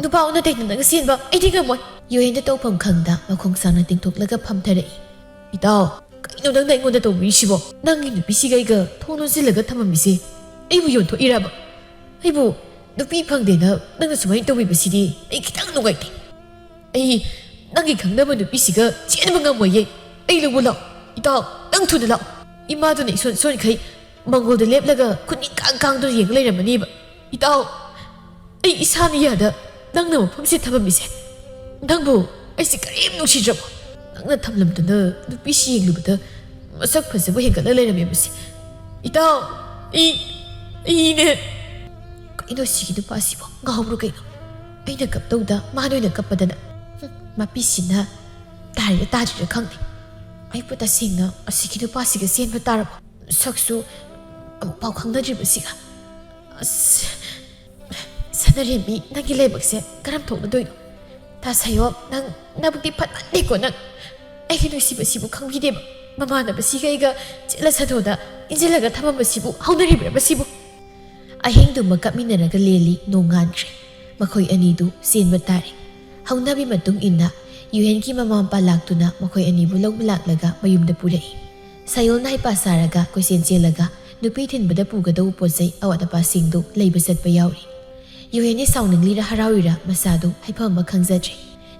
ꯅꯨꯄꯥ ꯑꯣꯟꯅ ꯇꯩꯅꯅꯒ ꯆꯦꯟꯕ ꯑꯩꯗꯤ ꯉꯝꯃꯣꯏ꯫ ꯌꯨꯍꯦꯟꯗ ꯇꯧꯐꯝ ꯈꯪꯗ ꯃꯈꯣꯡ ꯁꯥꯡꯅ ꯇꯤꯡꯊꯣꯛꯂꯒ ꯐꯝꯊꯔꯛꯏ꯫ ꯏꯇꯥꯎ, ꯀꯩꯅꯣ ꯅꯪꯅ ꯑꯩꯉꯣꯟꯗ ꯇꯧꯕꯤꯔꯤꯁꯤꯕꯣ? ꯅꯪꯒꯤ ꯅꯨꯄꯤꯁꯤꯒ ꯑꯩꯒ ꯊꯣꯡ ꯂꯣꯟꯁꯤꯜꯂꯒ ꯊꯝꯃꯝꯃꯤꯁꯦ ꯑꯩꯕꯨ ꯌꯣꯟꯊꯣꯛꯏꯔꯕ? ꯑꯩꯕꯨ ꯅꯨꯄꯤ ꯐꯪꯗꯦꯅ ꯅꯪꯅ ꯁꯨꯃꯥꯏꯅ ꯇꯧꯕꯤꯕꯁꯤꯗꯤ ꯑꯩ ꯈꯤꯇꯪ ꯅꯨꯡꯉꯥꯏꯇꯦ꯫ ꯑꯩ ꯅꯪꯒꯤ ꯈꯪꯅꯕ ꯅꯨꯄꯤꯁꯤꯒ ꯆꯦꯟꯕ ꯉꯝꯃꯣꯏꯌꯦ꯫ ꯑꯩ ꯂꯧꯕ ꯂꯥꯛꯑꯣ꯫ ꯏꯇꯥꯎ, ꯅꯪ ꯊꯨꯅ ꯂꯥꯛꯑꯣ꯫ ꯏꯃꯥꯗꯨꯅ ꯏꯁꯣꯟ ꯁꯣꯟꯈꯩ ꯃꯪꯒꯣꯜꯗ ꯂꯦꯞꯂꯒ ꯈꯨꯠꯅꯤꯡ ꯀꯥꯡ ꯀꯥꯡꯗꯨꯅ ꯌꯦꯡ ꯂꯩꯔꯝꯃꯅꯤꯕ꯫ ꯏꯇꯥꯎ, ꯑꯩ ꯏꯁꯥꯅ ꯌꯥꯗ ꯅꯪꯅ ꯃꯐꯝꯁꯤ ꯊꯝꯃꯝꯃꯤꯁꯦ꯫ ꯅꯪꯕꯨ ꯑꯩꯁꯦ ꯀꯔꯤꯝ ꯅꯨꯡꯁꯤꯗ꯭ꯔꯕꯣ? ꯅꯪꯅ ꯊꯝꯂꯝꯗꯅ ꯅꯨꯄꯤꯁꯤ ꯌꯦꯡꯂꯨꯕꯗ ꯃꯁꯛ ꯐꯖꯕ ꯍꯦꯟꯒꯠꯂ ꯂꯩꯔꯝꯃꯦꯕꯁꯦ꯫ ꯏꯇꯥꯎ, ꯑꯩ, ꯑꯩꯅꯦ꯫ ꯀꯩꯅꯣ ꯁꯤꯒꯤ ꯅꯨꯄꯥꯁꯤꯕꯣ? ꯉꯥꯎꯕ꯭ꯔꯣ ꯀꯩꯅꯣ? ꯑꯩꯅ ꯀꯞꯇꯧꯗ ꯃꯥꯅ ꯑꯣꯏꯅ ꯀꯞꯄꯗꯅ꯫ ꯍꯨꯝ, ꯃꯄꯤꯁꯤꯅ ꯇꯥꯔꯤꯔ ꯇꯥꯗ꯭ꯔꯤꯔ ꯈꯪꯗꯦ꯫ ꯑꯩꯕꯨ ꯇꯁꯦꯡꯅ ꯑꯁꯤꯒꯤ ꯅꯨꯄꯥꯁꯤꯒ ꯆꯦꯟꯕ ꯇꯥꯔꯕꯣ? ꯁꯛꯁꯨ ꯑꯃꯨꯛꯐꯥꯎ ꯈꯪꯅꯗ꯭ꯔꯤꯕꯁꯤꯒ꯫ ꯑꯁ, ꯁꯅꯔꯦꯝꯕꯤ, ꯅꯪꯒꯤ ꯂꯥꯏꯕꯛꯁꯦ ꯀꯔꯝ ꯊꯣꯛꯅꯗꯣꯏꯅꯣ? ꯇꯥ ꯁꯥꯌꯣ, ꯅꯪ ꯅꯕꯨꯛꯇꯤ ꯐꯠꯃꯟꯗꯦꯀꯣ ꯅꯪ꯫ ꯑꯩꯒꯤ ꯅꯨꯡꯁꯤꯕꯁꯤꯕꯨ ꯈꯪꯕꯤꯗꯦꯕ꯫ ꯃꯃꯥꯟꯅꯕꯁꯤꯒ ꯑꯩꯒ ꯆꯦꯠꯂ ꯁꯥꯗꯣꯗ ꯏꯟꯁꯤꯜꯂꯒ ꯊꯝꯃꯝꯕꯁꯤꯕꯨ ꯍꯧꯅꯔꯤꯕ꯭ꯔꯕ ꯁꯤꯕꯨ? ꯑꯍꯤꯡꯗꯨꯃ ꯀꯞꯃꯤꯟꯅꯔꯒ ꯂꯦꯜꯂꯤ꯫ ꯅꯣꯡꯉꯥꯟꯈ꯭ꯔꯦ꯫ ꯃꯈꯣꯏ ꯑꯅꯤꯗꯨ ꯆꯦꯟꯕ ꯇꯥꯔꯦ꯫ ꯍꯧꯅꯕꯤ ꯃꯇꯨꯡ ꯏꯟꯅ ꯌꯨꯍꯦꯟꯒꯤ ꯃꯃꯥ ꯃꯄꯥ ꯂꯥꯛꯇꯨꯅ ꯃꯈꯣꯏ ꯑꯅꯤꯕꯨ ꯂꯧꯕ ꯂꯥꯛꯂꯒ ꯃꯌꯨꯝꯗ ꯄꯨꯔꯛꯏ꯫ ꯁꯥꯌꯣꯜꯅ ꯍꯩꯄꯥ ꯁꯥꯔꯒ ꯀꯣꯏꯆꯦꯟ ꯆꯦꯜꯂꯒ ꯅꯨꯄꯤ ꯊꯤꯟꯕꯗ ꯄꯨꯒꯗꯧꯕ ꯄꯣꯠ ꯆꯩ ꯑꯋꯥꯠ ꯑꯄꯥꯁꯤꯡꯗꯨ ꯂꯩꯕ ꯆꯠꯄ ꯌꯥꯎꯔꯤ꯫ ꯌꯨꯍꯦꯟꯗꯤ ꯁꯥꯎꯅꯤꯡꯂꯤꯔ ꯍꯔꯥꯎꯔꯤꯔ ꯃꯁꯥꯗꯨ ꯍꯥꯏꯐꯝ ꯑꯃ ꯈꯪꯖꯗ꯭ꯔꯦ꯫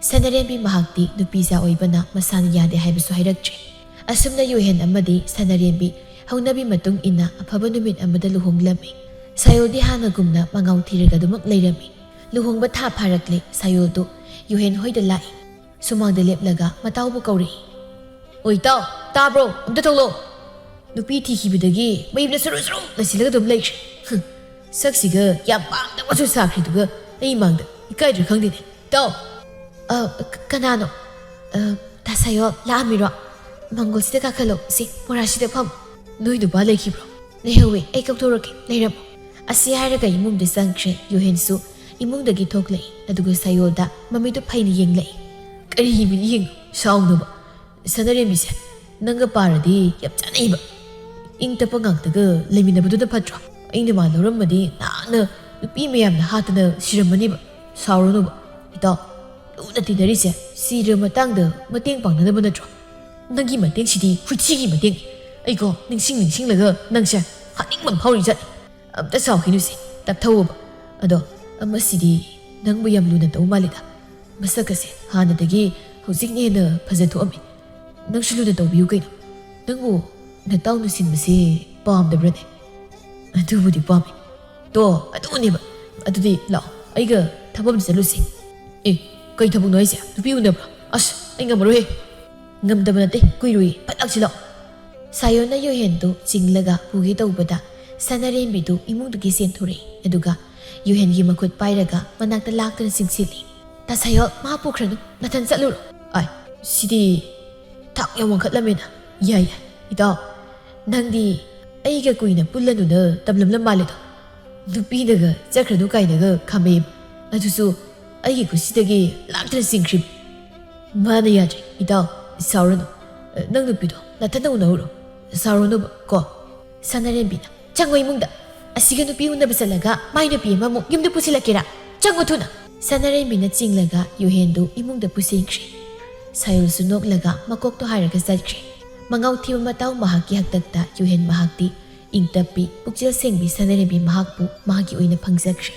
ꯁꯅꯔꯦꯝꯕꯤ ꯃꯍꯥꯛꯇꯤ ꯅꯨꯄꯤꯖꯥ ꯑꯣꯏꯕꯅ ꯃꯁꯥꯅ ꯌꯥꯗꯦ ꯍꯥꯏꯕꯁꯨ ꯍꯥꯏꯔꯛꯇ꯭ꯔꯦ꯫ ꯑꯁꯨꯝꯅ ꯌꯨꯍꯦꯟ ꯑꯃꯗꯤ ꯁꯅꯔꯦꯝꯕꯤ ꯍꯧꯅꯕꯤ ꯃꯇꯨꯡ ꯏꯟꯅ ꯑꯐꯕ ꯅꯨꯃꯤꯠ ꯑꯃꯗ ꯂꯨꯍꯣꯡꯂꯝꯃꯤ꯫ ꯁꯥꯌꯣꯜꯗꯤ ꯍꯥꯟꯅꯒꯨꯝꯅ ꯃꯉꯥꯎ ꯊꯤꯔꯒ ꯑꯗꯨꯃꯛ ꯂꯩꯔꯝꯃꯤ꯫ ꯂꯨꯍꯣꯡꯕ ꯊꯥ ꯐꯥꯔꯛꯂꯦ꯫ ꯁꯥꯌꯣꯜꯗꯨ ꯌꯨꯍꯦꯟ ꯍꯣꯏꯗ ꯂꯥꯛꯏ꯫ ꯁꯨꯃꯥꯡꯗ ꯂꯦꯞꯂꯒ ꯃꯇꯥꯎꯕꯨ ꯀꯧꯔꯛꯏ꯫ "ꯑꯣ ꯏꯇꯥꯎ, ꯇꯥꯕ꯭ꯔꯣ? ꯑꯝꯇ ꯊꯣꯛꯂꯛꯑꯣ꯫" ꯅꯨꯄꯤ ꯊꯤꯈꯤꯕꯗꯒꯤ ꯃꯌꯨꯝꯗ ꯁꯨꯔꯨ ꯁꯨꯔꯨ ꯅꯩꯁꯤꯜꯂꯒ ꯑꯗꯨꯝ ꯂꯩꯈ꯭ꯔꯦ꯫ ꯍꯨꯝ, ꯁꯛꯁꯤꯒ ꯌꯥꯝ ꯄꯥꯝꯗꯕꯁꯨ ꯁꯥꯈ꯭ꯔꯤꯗꯨꯒ ꯑꯩ ꯃꯥꯡꯗ ꯏꯀꯥꯏꯗ꯭ꯔꯥ ꯈꯪꯗꯦꯅꯦ꯫ ꯏꯇꯥꯎ! "ꯑ, ꯀ-, ꯀꯅꯥꯅꯣ? ꯑ, ꯇꯥ ꯁꯥꯌꯣꯜ ꯂꯥꯛꯑꯝꯃꯤꯔꯣ? ꯃꯪꯒꯣꯜꯁꯤꯗ ꯀꯥꯈꯠꯂꯣ, ꯁꯤ ꯃꯣꯔꯥꯁꯤꯗ ꯐꯝ꯫ ꯅꯣꯏ ꯅꯨꯄꯥ ꯂꯩꯈꯤꯕ꯭ꯔꯣ?" "ꯂꯩꯍꯧꯋꯦ, ꯑꯩ ꯀꯧꯊꯣꯔꯛꯀꯦ, ꯂꯩꯔꯝꯃꯣ꯫" ꯑꯁꯤ ꯍꯥꯏꯔꯒ ꯏꯃꯨꯡꯗ ꯆꯪꯈ꯭ꯔꯦ꯫ ꯌꯨꯍꯦꯟꯁꯨ ꯏꯃꯨꯡꯗꯒꯤ ꯊꯣꯛꯂꯛꯏ, ꯑꯗꯨꯒ ꯁꯥꯌꯣꯜꯗ ꯃꯃꯤꯠꯇꯨ ꯐꯩꯅ ꯌꯦꯡꯂꯛꯏ꯫ "ꯀꯔꯤ ꯌꯦꯡꯕꯅꯣ ꯌꯦꯡꯉꯨ, ꯁꯥꯎꯅꯕ꯫ ꯁꯅꯥꯔꯦꯝꯕꯤꯁꯦ ꯅꯪꯒ ꯄꯥꯔꯗꯤ ꯌꯥꯝ ꯆꯥꯅꯩꯕ꯫ ꯏꯪ ꯇꯞꯄ ꯉꯥꯛꯇꯒ ꯂꯩꯃꯤꯟꯅꯕꯗꯨꯅ ꯐꯠꯇ꯭ꯔꯣ? ꯑꯩꯅ ꯃꯥ ꯂꯧꯔꯝꯃꯗꯤ ꯅꯍꯥꯟꯅ ꯅꯨꯄꯤ ꯃꯌꯥꯝꯅ ꯍꯥꯠꯇꯅ ꯁꯤꯔꯝꯃꯅꯤꯕ꯫ ꯁꯥꯎꯔꯅꯨꯕ, ꯏꯇꯥꯎ꯫ ꯂꯨꯅ ꯇꯤꯟꯅꯔꯤꯁꯦ ꯁꯤꯔꯕ ꯃꯇꯥꯡꯗ ꯃꯇꯦꯡ ꯄꯥꯡꯅꯅꯕ ꯅꯠꯇ꯭ꯔꯣ? ꯅꯪꯒꯤ ꯃꯇꯦꯡꯁꯤꯗꯤ ꯈꯨꯠꯁꯤꯒꯤ ꯃꯇꯦꯡ꯫ ꯑꯩꯀꯣ ꯅꯤꯡꯁꯤꯡ ꯅꯤꯡꯁꯤꯡꯂꯒ ꯅꯪꯁꯦ ꯍꯥꯠꯅꯤꯡꯕ ꯐꯥꯎꯔꯤ ꯖꯥꯠꯅꯤ꯫ ꯑꯝꯇ ꯁꯥꯎꯈꯤꯅꯨꯁꯦ, ꯇꯞꯊꯧꯑꯣꯕ꯫ ꯑꯗꯣ, ꯃꯁꯤꯗꯤ ꯅꯪꯕꯨ ꯌꯥꯝ ꯂꯨꯅ ꯇꯧ ꯃꯥꯜꯂꯤꯗ꯫ ꯃꯁꯛ ꯑꯁꯦ ꯍꯥꯟꯅꯗꯒꯤ ꯍꯧꯖꯤꯛꯅ ꯍꯦꯟꯅ ꯐꯖꯊꯣꯛꯑꯝꯃꯤ꯫ ꯅꯪꯁꯨ ꯂꯨꯅ ꯇꯧꯕꯤꯌꯨ ꯀꯩꯅꯣ꯫ ꯅꯪꯕꯨ ꯅꯇꯥꯎꯅ ꯁꯤꯟꯕꯁꯦ ꯄꯥꯝꯗꯕ꯭ꯔꯅꯦ?" "ꯑꯗꯨꯕꯨꯗꯤ ꯄꯥꯝꯃꯤ꯫" "ꯇꯣ, ꯑꯗꯨꯅꯦꯕ꯫ ꯑꯗꯨꯗꯤ ꯂꯥꯛꯑꯣ, ꯑꯩꯒ ꯊꯕꯛ ꯑꯃ ꯆꯠꯂꯨꯁꯤ꯫" "ꯑꯦ, ꯀꯩ ꯊꯕꯛꯅꯣ ꯍꯥꯏꯁꯦ? ꯅꯨꯄꯤ ꯎꯅꯕ꯭ꯔꯣ? ꯑꯁ, ꯑꯩ ꯉꯝꯃꯔꯣꯏꯍꯦ꯫" "ꯉꯝꯗꯕ ꯅꯠꯇꯦ, ꯀꯨꯏꯔꯣꯏꯌꯦ꯫ ꯐꯠ ꯂꯥꯛꯁꯤ ꯂꯥꯛꯑꯣ꯫" ꯁꯥꯌꯣꯟꯅ ꯌꯨꯍꯦꯟꯗꯨ ꯆꯤꯡꯂꯒ ꯄꯨꯒꯦ ꯇꯧꯕꯗ ꯁꯅꯥꯔꯦꯝꯕꯤꯗꯨ ꯏꯃꯨꯡꯗꯒꯤ ꯆꯦꯟꯊꯣꯔꯛꯏ꯫ ꯑꯗꯨꯒ ꯌꯨꯍꯦꯟꯒꯤ ꯃꯈꯨꯠ ꯄꯥꯏꯔꯒ ꯃꯅꯥꯛꯇ ꯂꯥꯛꯇꯨꯅ ꯆꯤꯡꯁꯤꯜꯂꯤ꯫ "ꯇꯥ ꯁꯥꯌꯣꯜ, ꯃꯥ ꯄꯨꯈ꯭ꯔꯅꯨ, ꯅꯊꯟ ꯆꯠꯂꯨꯔꯣ꯫" "ꯑꯥꯏ, ꯁꯤꯗꯤ ꯊꯥꯛ ꯌꯥꯝ ꯋꯥꯡꯈꯠꯂꯝꯃꯦꯅ꯫" "ꯌꯥꯏ, ꯌꯥꯏ, ꯏꯇꯥꯎ꯫ ꯅꯪꯗꯤ ꯑꯩꯒ ꯀꯨꯏꯅ ꯄꯨꯜꯂꯅꯨꯅ ꯇꯝꯂꯝꯂ ꯃꯥꯜꯂꯦꯗꯣ꯫ ꯅꯨꯄꯤꯅꯒ ꯆꯠꯈ꯭ꯔꯅꯨ ꯀꯥꯏꯅꯒ ꯈꯥꯝꯃꯛꯑꯦ꯫ ꯑꯗꯨꯁꯨ ꯑꯩꯒꯤ ꯈꯨꯠꯁꯤꯗꯒꯤ ꯂꯥꯛꯇꯨꯅ ꯆꯤꯡꯈ꯭ꯔꯤꯕ꯫" "ꯃꯥꯅ ꯌꯥꯗ꯭ꯔꯦ, ꯏꯇꯥꯎ, ꯁꯥꯎꯔꯅꯨ꯫ ꯅꯪ ꯅꯨꯄꯤꯗꯣ ꯅꯊꯟꯗ ꯎꯅꯍꯧꯔꯣ꯫ ꯁꯥꯎꯔꯅꯨꯕ ꯀꯣ꯫" ꯁꯅꯥꯔꯦꯝꯕꯤꯅ, "ꯆꯪꯉꯣ ꯏꯃꯨꯡꯗ꯫ ꯑꯁꯤꯒ ꯅꯨꯄꯤ ꯎꯅꯕ ꯆꯠꯂꯒ ꯃꯥꯏ ꯅꯨꯄꯤ ꯑꯃꯃꯨꯛ ꯌꯨꯝꯗ ꯄꯨꯁꯤꯜꯂꯛꯀꯦꯔꯥ? ꯆꯪꯉꯣ ꯊꯨꯅ꯫" ꯁꯅꯥꯔꯦꯝꯕꯤꯅ ꯆꯤꯡꯂꯒ ꯌꯨꯍꯦꯟꯗꯨ ꯏꯃꯨꯡꯗ ꯄꯨꯁꯤꯟꯈ꯭ꯔꯦ꯫ ꯁꯥꯌꯣꯜꯁꯨ ꯅꯣꯛꯂꯒ ꯃꯀꯣꯛꯇꯣ ꯍꯥꯏꯔꯒ ꯆꯠꯈ꯭ꯔꯦ꯫ ꯃꯉꯥꯎ ꯊꯤꯕ ꯃꯇꯥꯎ ꯃꯍꯥꯛꯀꯤ ꯍꯥꯛꯇꯛꯇ ꯌꯨꯍꯦꯟ ꯃꯍꯥꯛꯇꯤ ꯏꯪ ꯇꯞꯄꯤ, ꯄꯨꯛꯆꯦꯜ ꯁꯦꯡꯕꯤ ꯁꯅꯥꯔꯦꯝꯕꯤ ꯃꯍꯥꯛꯄꯨ ꯃꯍꯥꯛꯀꯤ ꯑꯣꯏꯅ ꯐꯪꯖꯈ꯭ꯔꯦ꯫